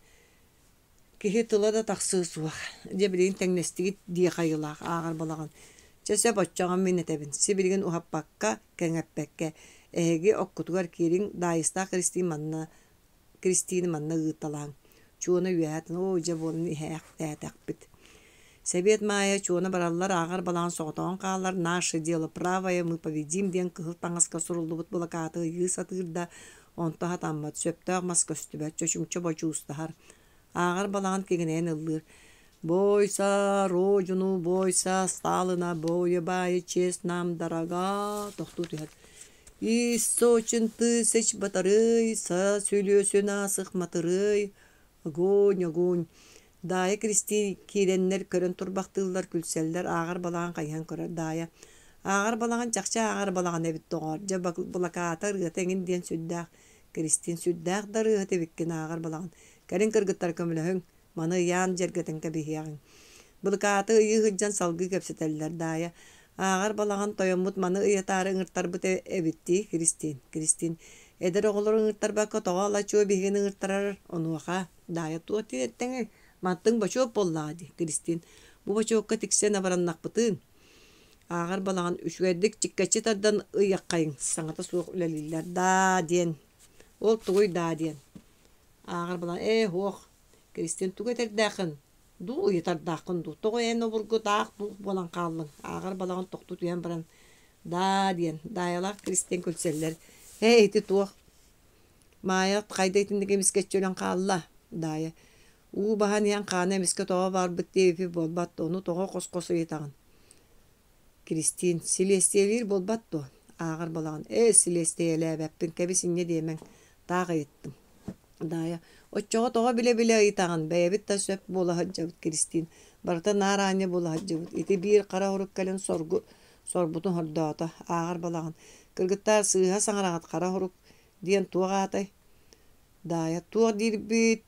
Киһи тыла да тахсыа суох, дьэ билигин тэҥнэстигит диэх айылаах ааҕар балаҕан. Чэ сөп оччоҕо мин этэбин, сибилигин уһаппакка, кэҥэппэккэ, эһиги оккутугар киириҥ, Даайыстаах Киристиин манна Киристиини манна ыыталааҥ. Чуона үөһээтин, оо дьэ буолан иһээхтээтэхпит. Сэбиэт Маайа Чуона бараллар ааҕар балаҕан соҕотоҕун хаалар «Наше дело правое, мы победим» диэн кыһыл таҥаска суруллубут былакааты ыйыы сатыыр да, онто хатаммат, сөптөөх мас көстүбэт, чочумча бодьуустаһар. Ааҕар балаҕан киҥинэйэн ыллыыр: «Бойся, родину, бойся, Сталина, боебая честь нам дорога» тохтуу түһэр. «Из сотен тысяч батарей, со сүлүөсүн аасых матырыай, огонь, огонь» Даайа Киристиин киирэннэр көрөн турбахтыыллар, күлсэллэр, ааҕар балаҕан хайыһан көрөр Даайа Ааҕар балаҕан чахчы ааҕар балаҕан эбит доҕоор, дьэ былакаата ырыата эҥин диэн сүрдээх Киристиин сүрдээх да ырыаһыт эбиккин ааҕар балаҕан. Кэлин кыргыттар көмөлөһүҥ, маны ыйаан дьэргэтэн кэбиһиэҕиҥ. Былыкааты ыйыы сылдьан салгыы кэпсэтэллэр Даайа Ааҕар балаҕан тойоммут маны ыйатаары ыҥыртарбыт эбит дии Киристиин. Киристиин эдэр оҕолору ыҥыртарбакка тоҕо ала-чуо биһигини ыҥыртарар онуоха Даайа туох диэн эттэҥий? Мантыҥ бочуот буоллаҕа дии Киристиин. Бу бочуокка тиксэн абыраннахпытыын. Ааҕар балаҕан үчүгэйдик чиккэччи тардан ыйыаххайыҥ, саҥата суох үлэлииллэр даа диэн. Ол тугуй даа диэн. Ааҕар балаҕан ээ һуох, Киристиин тугу этэрдээххин дуу ыйытардааххын дуу, тоҕо эн обургу таах дуух буолан хааллыҥ? Ааҕар балаҕан тохтуу түһэн баран даа диэн Даайалаах Киристиин күлсэллэр. Ээ ити туох? Маайа хайда итинник эмискэччи өлөн хаалла? Даайа уу баһан иһэн хаана эмискэ тоҕо барбыт диэбиппит буолбат дуо, ону тоҕо хос-хос ыйытаҕын? Киристиин силиэстийэлиир буолбат дуо? Ааҕар балаҕан ээ силиэстийэлээбэппин, кэбис инньэ диэмэҥ, таах ыйыттым. Даайа оччоҕо тоҕо билэ-билэ ыйытаҕын, бэйэбит да сөп буола сылдьабыт Киристиин, барыта наар аанньа буола сылдьыбыт, ити биир хара орук кэлэн соргу сорбутун сордоото, ааҕар балаҕан кыргыттаар сыыһа саҥараҕыт хара орук диэн туох аатай? Даайа туох диирбит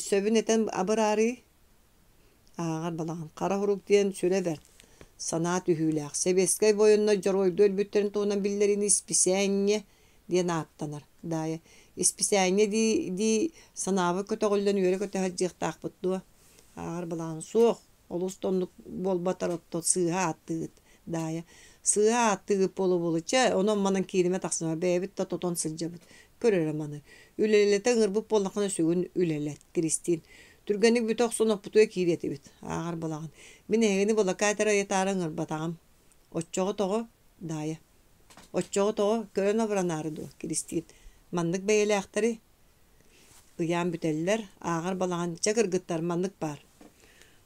сөбүн этэн абыраарый? Ааҕар балаҕан хара орук диэн сүрэ бэрт, санаа түһүүлээх, сэбиэскэй буойуннар дьоруойдуу өлбүттэрин туһунан биллэриини исписээнньэ диэн ааттанар. Даайа исписээнньэ дии-дии санаабыт көтөҕүллэн үөрэ-көтө сылдьыахтаахпыт дуо? Ааҕар балаҕан суох, Олус да оннук буолбатар оттон сыыһа ааттыыгыт, Даайа. Сыыһа ааттыыгыт буола-буола, чэ, онон-манан кииримэ тахсыма, бэйэбит да тотон сылдьабыт. Көр эрэ маны. Үлэлэтэ ыҥырбыт буоллаххына сүгүн үлэлэт, Киристиин. Түргэнник бүтэ охсон оппутугар киириэ этибит. Ааҕар балаҕан. Мин эһигини былакаат эрэ ыйытаары ыҥырбатаҕым. Оччоҕо тоҕо? Даайа. Оччоҕо тоҕо? Көрөн абыранаары дуо, Киристиин. Маннык бэйэлээхтэри Ыйаан бүтэллэр, ааҕар балаҕан чэ кыргыттар маннык баар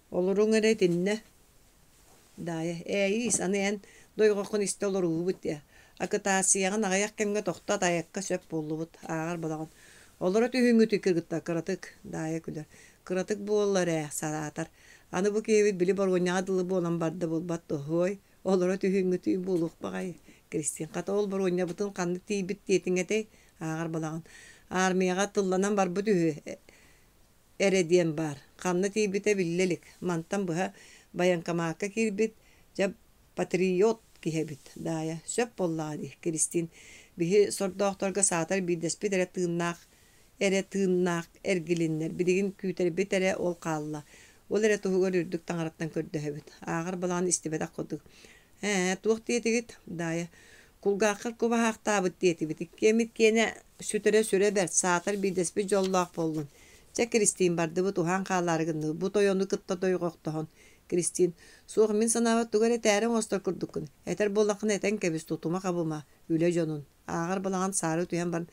Олоруҥ эрэ итиннэ Даайа ээйиис аны эн дойҕоххун истэ олоруубут диэ Акытаассыйаҕын аҕыйах кэмҥэ тохтот айакка сөп буоллубут ааҕар балаҕан Олоро түһүҥҥүтүй кыргыттар кыратык Даайа күлэр Кыратык буоллар ээ сараатар Аны бу киһибит били боруонньаҕа дылы буолан барда буолбат дуо Олоро түһүҥҥүтүй буолуох баҕайы Кристин хата ол боруонньабытын ханна тиийбит диэтиҥ этэй ааҕар балаҕан Аармыйаҕа тылланан барбыт үһү эрэ диэн баар ханна тиийбитэ биллэ илик мантан быһа байаҥкамаакка киирбит дьэ патриот киһи эбит Даайа сөп буоллаҕа дии Кристин биһи сордоохторго саатар биирдэспит эрэ тыыннаах эрэ тыыннаах эргилиннэр билигин күүтэрбит эрэ ол хаалла ол эрэ туһугар үрдүк таҥараттан көрдөһөбүт ааҕар балаҕан истибэтэх курдук ээ туох диэтигит Даайа. Кулгааххар кубаһаахтаабыт диэтибит. Иккиэммит киэнэ сүтэрэ сүрэ бэрт, саатар биирдэспит дьоллоох буоллун. Чэ, Киристиин, бардыбыт, уһаан хаалаары гынныбыт. Бу тойону кытта дойҕохтоһон. Киристиин, суох мин санаабар тугу эрэ этээри оҥостор курдуккун. Этэр буоллаххына этэн кэбис, тутума-хабыма, үлэ дьонун. Ааҕар балаҕан саары түһэн баран,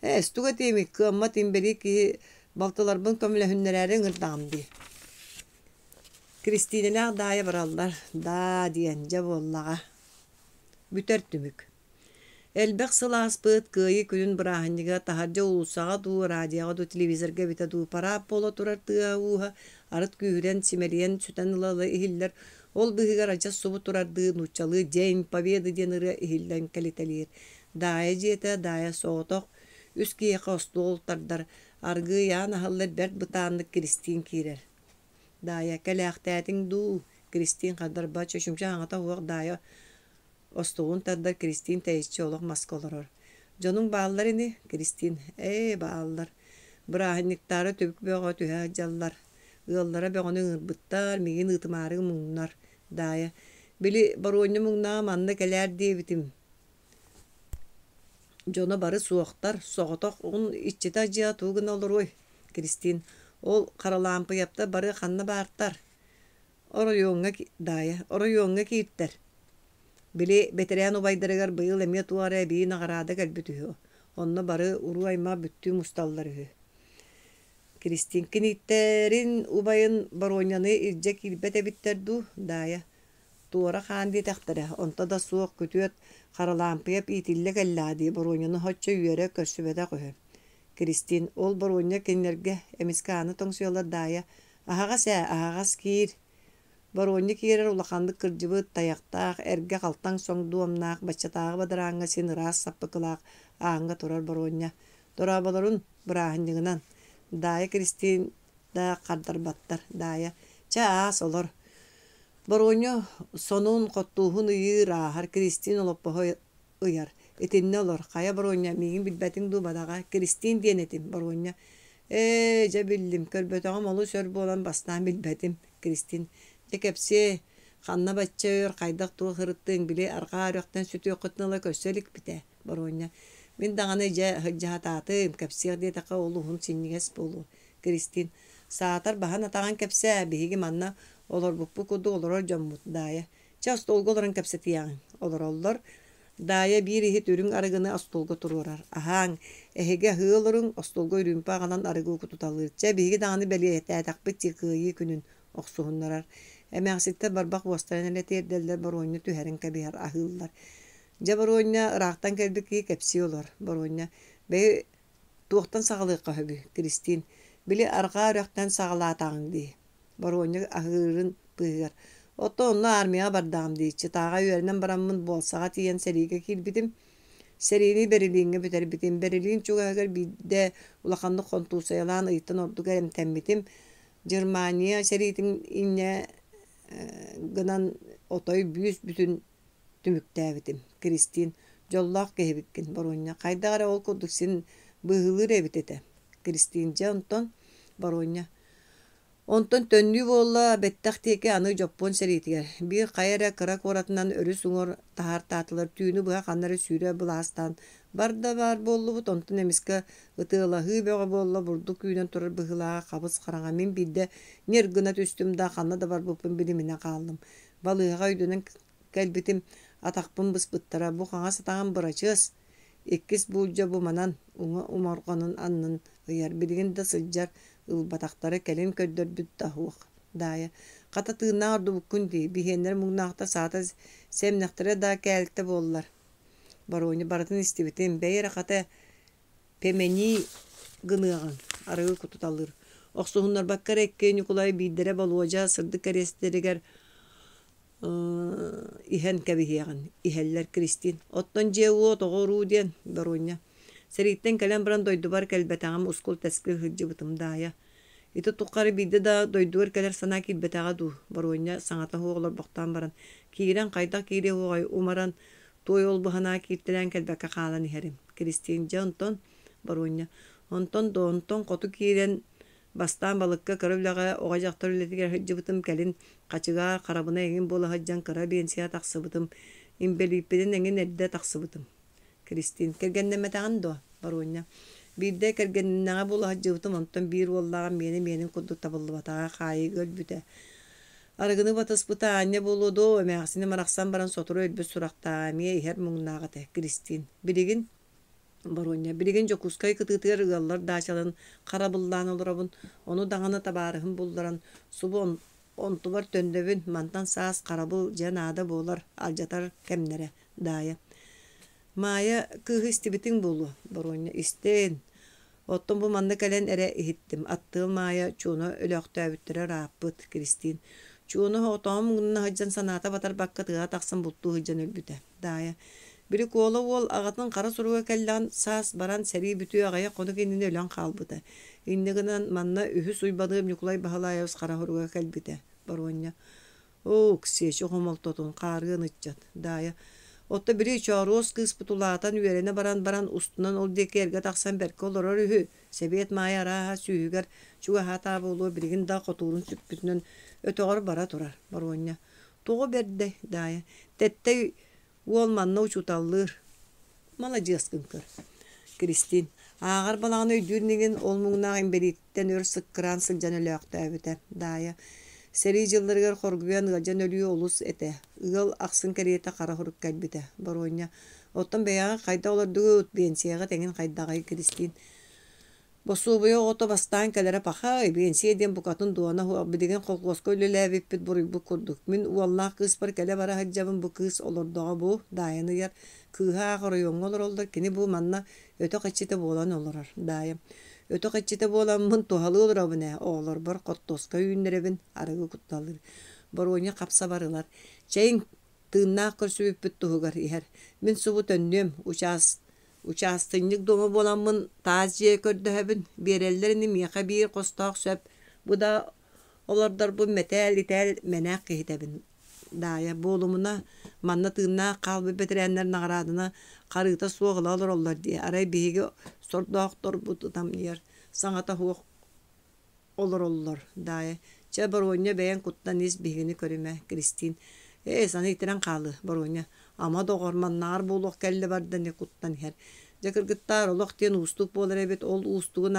«Эс, тугу этиэмий, кыаммат имбэлиит киһи балтыларбын көмөлөһүннэрээри ыҥырдаҕым дии». Киристиинэлээх Даайа бараллар, «Даа» диэн, дьэ буоллаҕа. Бүтэр түмүк. Элбэх сыл ааспыт Кыайыы күнүн бырааһынньыга таһырдьа уулуссаҕа дуу, радиоҕа дуу, телевизорга эбитэ дуу параат буола турар тыаһа-ууһа арыт күүһүрэн, симэлийэн, сүтэн ыла-ыла иһиллэр. Ол быыһыгар адьас субу турардыы нууччалыы «День Победы» диэн ырыа иһиллэн кэлитэлиир. Даайа дьиэтэ, Даайа соҕотох, үс киһиэхэ остуол тардар, аргыый аан аһыллар бэрт бытааннык Киристиин киирэр. Даайа, кэлээхтээтиҥ дуу? Киристиин хардарбат, чочумча аҥата уох Даайа остуолун тардар Киристиин тэйиччи олох маска олорор. Дьонуҥ бааллар ини? Киристиин, ээ, бааллар. Бырааһынньыктаары түбүк бөҕө түһэ сылдьаллар. Ыаллара бөҕөнү ыҥырбыттар, миигин ыытымаары муҥнар. Даайа, били боруонньа муҥнааҕа манна кэлээр диэбитим. Дьоно бары суохтар, соҕотох угун иччитэ дьиэ тугу гына олоруой? Киристиин, ол Харалаампыйаптар бары ханна баартар? Оройуоҥҥа Даайа, оройуоҥҥа кииртэр. Били бэтэрээн убайдарыгар быйыл эмиэ туох эрэ эбии наҕараада кэлбит үһү. Онно бары уруу-аймах бүттүү мусталлар үһү. Киристиин киниттэрин убайын Боруонньаны илдьэ киирбэт эбиттэр дуу, Даайа? Туора хаан диэтэхтэрэ, онто да суох күтүөт Харалаампыйап иитиллэ кэллэҕэ дии Боруонньаны соччо үөрэ көрсүбэтэх үһү. Киристиин, ол Боруонньа кинилэргэ эмискэ ааны тоҥсуйаллар Даайа, аһаҕас ээ, аһаҕас киир. Боруонньа киирэр улаханнык кырдьыбыт, тайахтаах, эргэ халтаҥ соҥдуомнаах, баччатааҕы бадарааҥҥа син ыраас саппыкылаах ааҥҥа турар Боруонньа. Дорооболорун, бырааһынньыгынан. Даайа Киристиин да хардарбаттар. Даайа, чэ аас олор. Боруонньа сонун, хоттууһун ыйыыр, ааһар, Киристиин олоппоһу ыйар. Итиннэ олор, хайа Боруонньа, миигин билбэтиҥ дуу бадаҕа, Киристиин диэн этим, Боруонньа. Ээ, дьэ биллим, көрбөтөҕүм олус өр буолан бастаан билбэтим, Киристиин. Дьэ кэпсиэ, ханна бачча өр, хайдах-туох ырыттыҥ, били арҕаа үрэхтэн сүтүөххүтүн ыла көрсө иликпит ээ, Боруонньа. Мин даҕаны дьэ сылдьаһатаатым, кэпсиэх диэтэххэ ол уһун синньигэс буолуо. Киристиин, саатар баһан-атаҕын кэпсээ, биһиги манна олорбуппут курдук олорор дьоммут, Даайа. Чэ, остуолга олорон кэпсэтиэҕиҥ. Олороллор. Даайа биир иһит үрүҥ арыгыны остуолга туруорар. Аһааҥ, эһиги аһыы олоруҥ, остуолга үрүүмпэ аҕалан арыгы кутуталыыр. Чэ, биһиги даҕаны бэлиэтээтэхпит дии кыайыы күнүн охсуһуннарар. Эмээхситтэр барбах уостарын эрэ тиэрдэллэр, Боруонньа түһэрин кэбиһэр, аһыыллар. Дьэ, Боруонньа, ыраахтан кэлбит киһи кэпсии олор. Боруонньа, бэйи Туохтан саҕалыахха сөбүй, Киристиин? Били арҕаа үрэхтэн саҕалаатаҕыҥ дии, Боруонньа аһыырын быыһыгар. Оттон онно армияҕа бардаҕым дии, Читаҕа үөрэнэн бараммын буолсаҕа тиийэн сэриигэ киирбитим. Сэриини Берлиҥҥэ бүтэрбитим. Берлин чугаһыгар биирдэ улаханнык хонтуусайалаан ыйтан ордук эмтэммитим. Германия сэриитин инньэ гынан отой бүүс-бүтүн түмүктээбитим. Киристиин, дьоллоох киһибиккин, Боруонньа, хайдах эрэ ол курдук син быыһылыыр эбит этэ. Киристиин, дьэ онтон, Боруонньа, онтон төннүү буолла, бэттэх диэки аны Дьоппуон сэриитигэр. Биир хайа эрэ кыра куоратынан өрүс уҥуор таһаартаатылар, түүнү быһа ханна эрэ сүүрэ былаастаан бар да баар буоллубут, онтон эмискэ ытыалаһыы бөҕө буолла, бурдук үүнэн турар быһыылааҕа хабыс-хараҥа. Мин биирдэ ньир гына түстүм да, ханна да барбыппын билиминэ хааллым. Балыыһаҕа өйдөнөн кэлбитим, атахпын быспыттара, бу хаҥас атаҕым бырачыас, иккис буулдьа бу манан, уҥа уморҕонун аннын ыйар, билигин да сылдьар, ылбатахтара кэлин көрдөрбүт да суох. Даайа, хата тыыннаах ордубуккун дии, биһиэннэр муҥнаахтар саата сэмнэхтэрэ да кээлтэ буоллар. Боруонньа барытын истибитим, бэйи эрэ хата Пэмэнии гыныаҕыҥ, арыгы кутуталыыр. Охсуһуннарбакка эрэ икки Ньукулай биирдэрэ Болуодьа сырдык кэриэстэригэр иһэн кэбиһиэҕин, иһэллэр Киристиин. Оттон дьиэ-уот, оҕо-уруу диэн, Боруонньа. Сэрииттэн кэлэн баран дойдубар кэлбэтэҕим, ускул-тэскил сылдьыбытым Даайа. Ити тухары биирдэ да дойдугар кэлэр санаа киирбэтэҕэ дуу, Боруонньа саҥата суох олорбохтоон баран, киирэн хайдах киириэ суоҕай, умаран, туой ол-бу санаа кииртэлээн кэлбэккэ хаалан иһэрим. Киристиин дьэ онтон, Боруонньа, онтон да онтон хоту киирэн бастаан балыкка кыра үлэҕэ оҕо-дьахтар үлэтигэр сылдьыбытым, кэлин хачыгаар, харабына эҥин буола сылдьан кыра биэнсийэ тахсыбытым. Инбэлииппинэн эҥин эрдэ тахсыбытым. Кристин, кэргэннэммэтэҕин дуо? Боруонньа. Биирдэ кэргэннэҕэ буола сылдьыбытым, онтон биир уоллааҕым миэнэ миэнин курдук табыллыбатаҕа, хаайыыга өлбүтэ. Арыгыны батыспыта аанньа буолуо дуо, эмээхсиним арахсан баран сотору өлбүт сурахтааҕа, эмиэ иһэр муҥнаах этэ. Кристин. Билигин Боруонньа, билигин Дьокуускай кытыытыгар ыаллар даачаларын харабыллаан олоробун, ону даҕаны табаарыһым булларан, субу онтубар төннөбүн, мантан саас харабыл дьэ наада буолар, алдьатар кэмнэрэ, Даайа. Маайа кыыһы истибитиҥ буолуо, Боруонньа, истэн. Оттон бу манна кэлэн эрэ иһиттим, аттыал Маайа Чуона өлөөхтөөбүттэрэ ырааппыт, Кристин. Чуона оҕотооҕун муҥнана сылдьан санаата батарбакка тыаҕа тахсан бултуу сылдьан өлбүтэ. Даайа, били Куола уол аҕатын хара суруга кэллэҕин саас баран сэрии бүтүө аҕыйах хонук иннинэ өлөн хаалбыта. Инньэ гынан манна үһүс Уйбаныап Ньукулай Баһылаайабыс хара суруга кэлбитэ. Боруонньа, оо, Ксечи хомолтотун, хаарыан ыччат. Даайа, отто били Чооруос кыыспыт улаатан үөрэнэ баран баран устунан ол диэки эргэ тахсан бэркэ олорор үһү. Сэбиэт Маайа арааһа сүүһүгэр чугаһаатаа буолуо билигин да хотуурун сүкпүтүнэн өтөҕөр бара турар. Боруонньа, Тоҕо бэрдэй, Даайа, Тэттэй уол манна учууталлыыр. Маладьыаскын көр. Кристин, ааҕар балаҕаны өйдүүр инигин ол муҥнаах инбэлииттэн өр сыккыраан сылдьан өлөөхтөөбүтэ. Даайа, сэрии дьылларыгар хоргуйан ыалдьан өлүү олус этэ. Ыал ахсын кэриэтэ хара сурук кэлбитэ. Боруонньа, оттон бэйэҕин хайдах олордугут, биэнсийэҕит эҥин хайдаҕый, Кристин? Босуобуйа оҕото бастаан кэлэрэ пахай, биэнсийэ диэн букатын дуона суох, билигин колхуоска үлэлээбиппит буруйбут курдук. Мин уоллаах кыыспар кэлэ-бара сылдьабын, бу кыыс олордоҕо бу, Даайаны ыйар. Кыыһа аах оройуоҥҥа олороллор, кини бу манна өтөх иччитэ буолан олорор. Даайа, өтөх иччитэ буоламмын туһалыы олоробун ээ, оҕолорбор хортуоска үүннэрэбин, арыгы кутталыыр. Боруонньа хап-сабар ылар. Чэйиҥ, тыыннаах көрсүбүппүт туһугар иһэр. Мин субу төннүөм, учаас Учаастынньык дуома буоламмын таас дьиэ көрдөһөбүн, биэрэллэр ини миэхэ биир хостоох сөп, бу да олордорбун мэтээл-итээл мэнээх киһитэбин. Даайа, буолумуна, манна тыыннаах хаалбыт бэтэрээннэр наҕарааданы харыыта суох ыла олороллор дии, арай биһиги сордоохторбут ытамньыйар, саҥата суох олороллор, Даайа, чэ, Боруонньа бэйэҥ куттан ис биһигини көрүмэ, Кристин, ээ, саны итирэн хаалыа, Боруонньа, ама доҕор, маннааҕар буолуох кэллэ барда ини куттан иһэр. Дьэ, кыргыттаар, олох диэн уустук буолар эбит, ол уустугун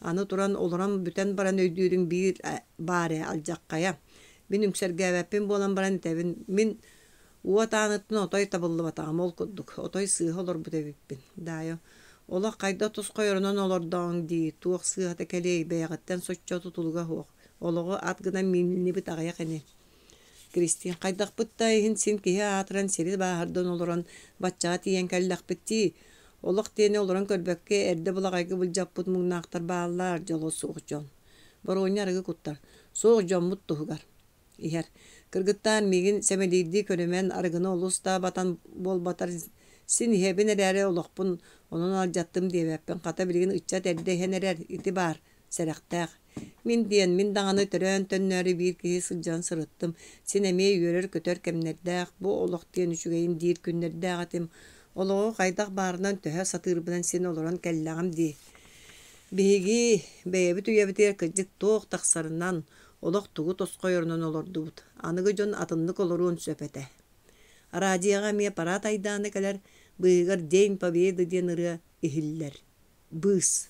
аны туран олорон бүтэн баран өйдүүрүҥ биир баар ээ, алдьаххайа. Мин үҥсэргээбэппин буолан баран этэбин, мин Уот ааныттан отой табыллыбатаҕым ол курдук, отой сыыһа олорбут эбиппин. Даайа, олох хайдах тусхойорунан олордоҕуҥ дии, туох сыыһата кэлиэй, бэйэҕиттэн соччо тутулуга суох, олоҕу ат гынан мииннибит аҕыйах ини. Кристин, хайдахпыт да иһин син киһи аатыран сири бааһырдан олорон баччаҕа тиийэн кэллэхпит дии. Олох диэни олорон көрбөккө эрдэ былаҕайга былдьаппыт муҥнаахтар бааллар, дьоло суох дьон. Боруонньа арыгы куттар. Суох дьоммут туһугар. Иһэр. Кыргыттаар миигин сэмэлиирдии көрүмэн, арыгыны олус да батан буолбатар син иһэбин эрээри олохпун онон алдьаттым диэбэппин. Хата билигин ыччат эрдэ иһэн эрэр, ити баар, сэрэхтээх. Мин диэн, мин даҕаны төрөөн төннөөрү биир киһи сылдьан сырыттым. Син эмиэ үөрэр-көтөр кэмнэрдээх, бу олох диэн үчүгэйин диир күннэрдээх этим. Олоҕу хайдах баарынан төһө сатыырбынан син олорон кэллэҕим дии. Биһиги бэйэбит үйэбитигэр кырдьык туох тахсарынан, Олох тугу тосхойорунан олордубут, аныгы дьон атыннык олоруон сөп этэ. Радиоҕа эмиэ парад айдаана кэлэр, быыһыгар «День Победы» диэн ырыа иһиллэр. Быыс.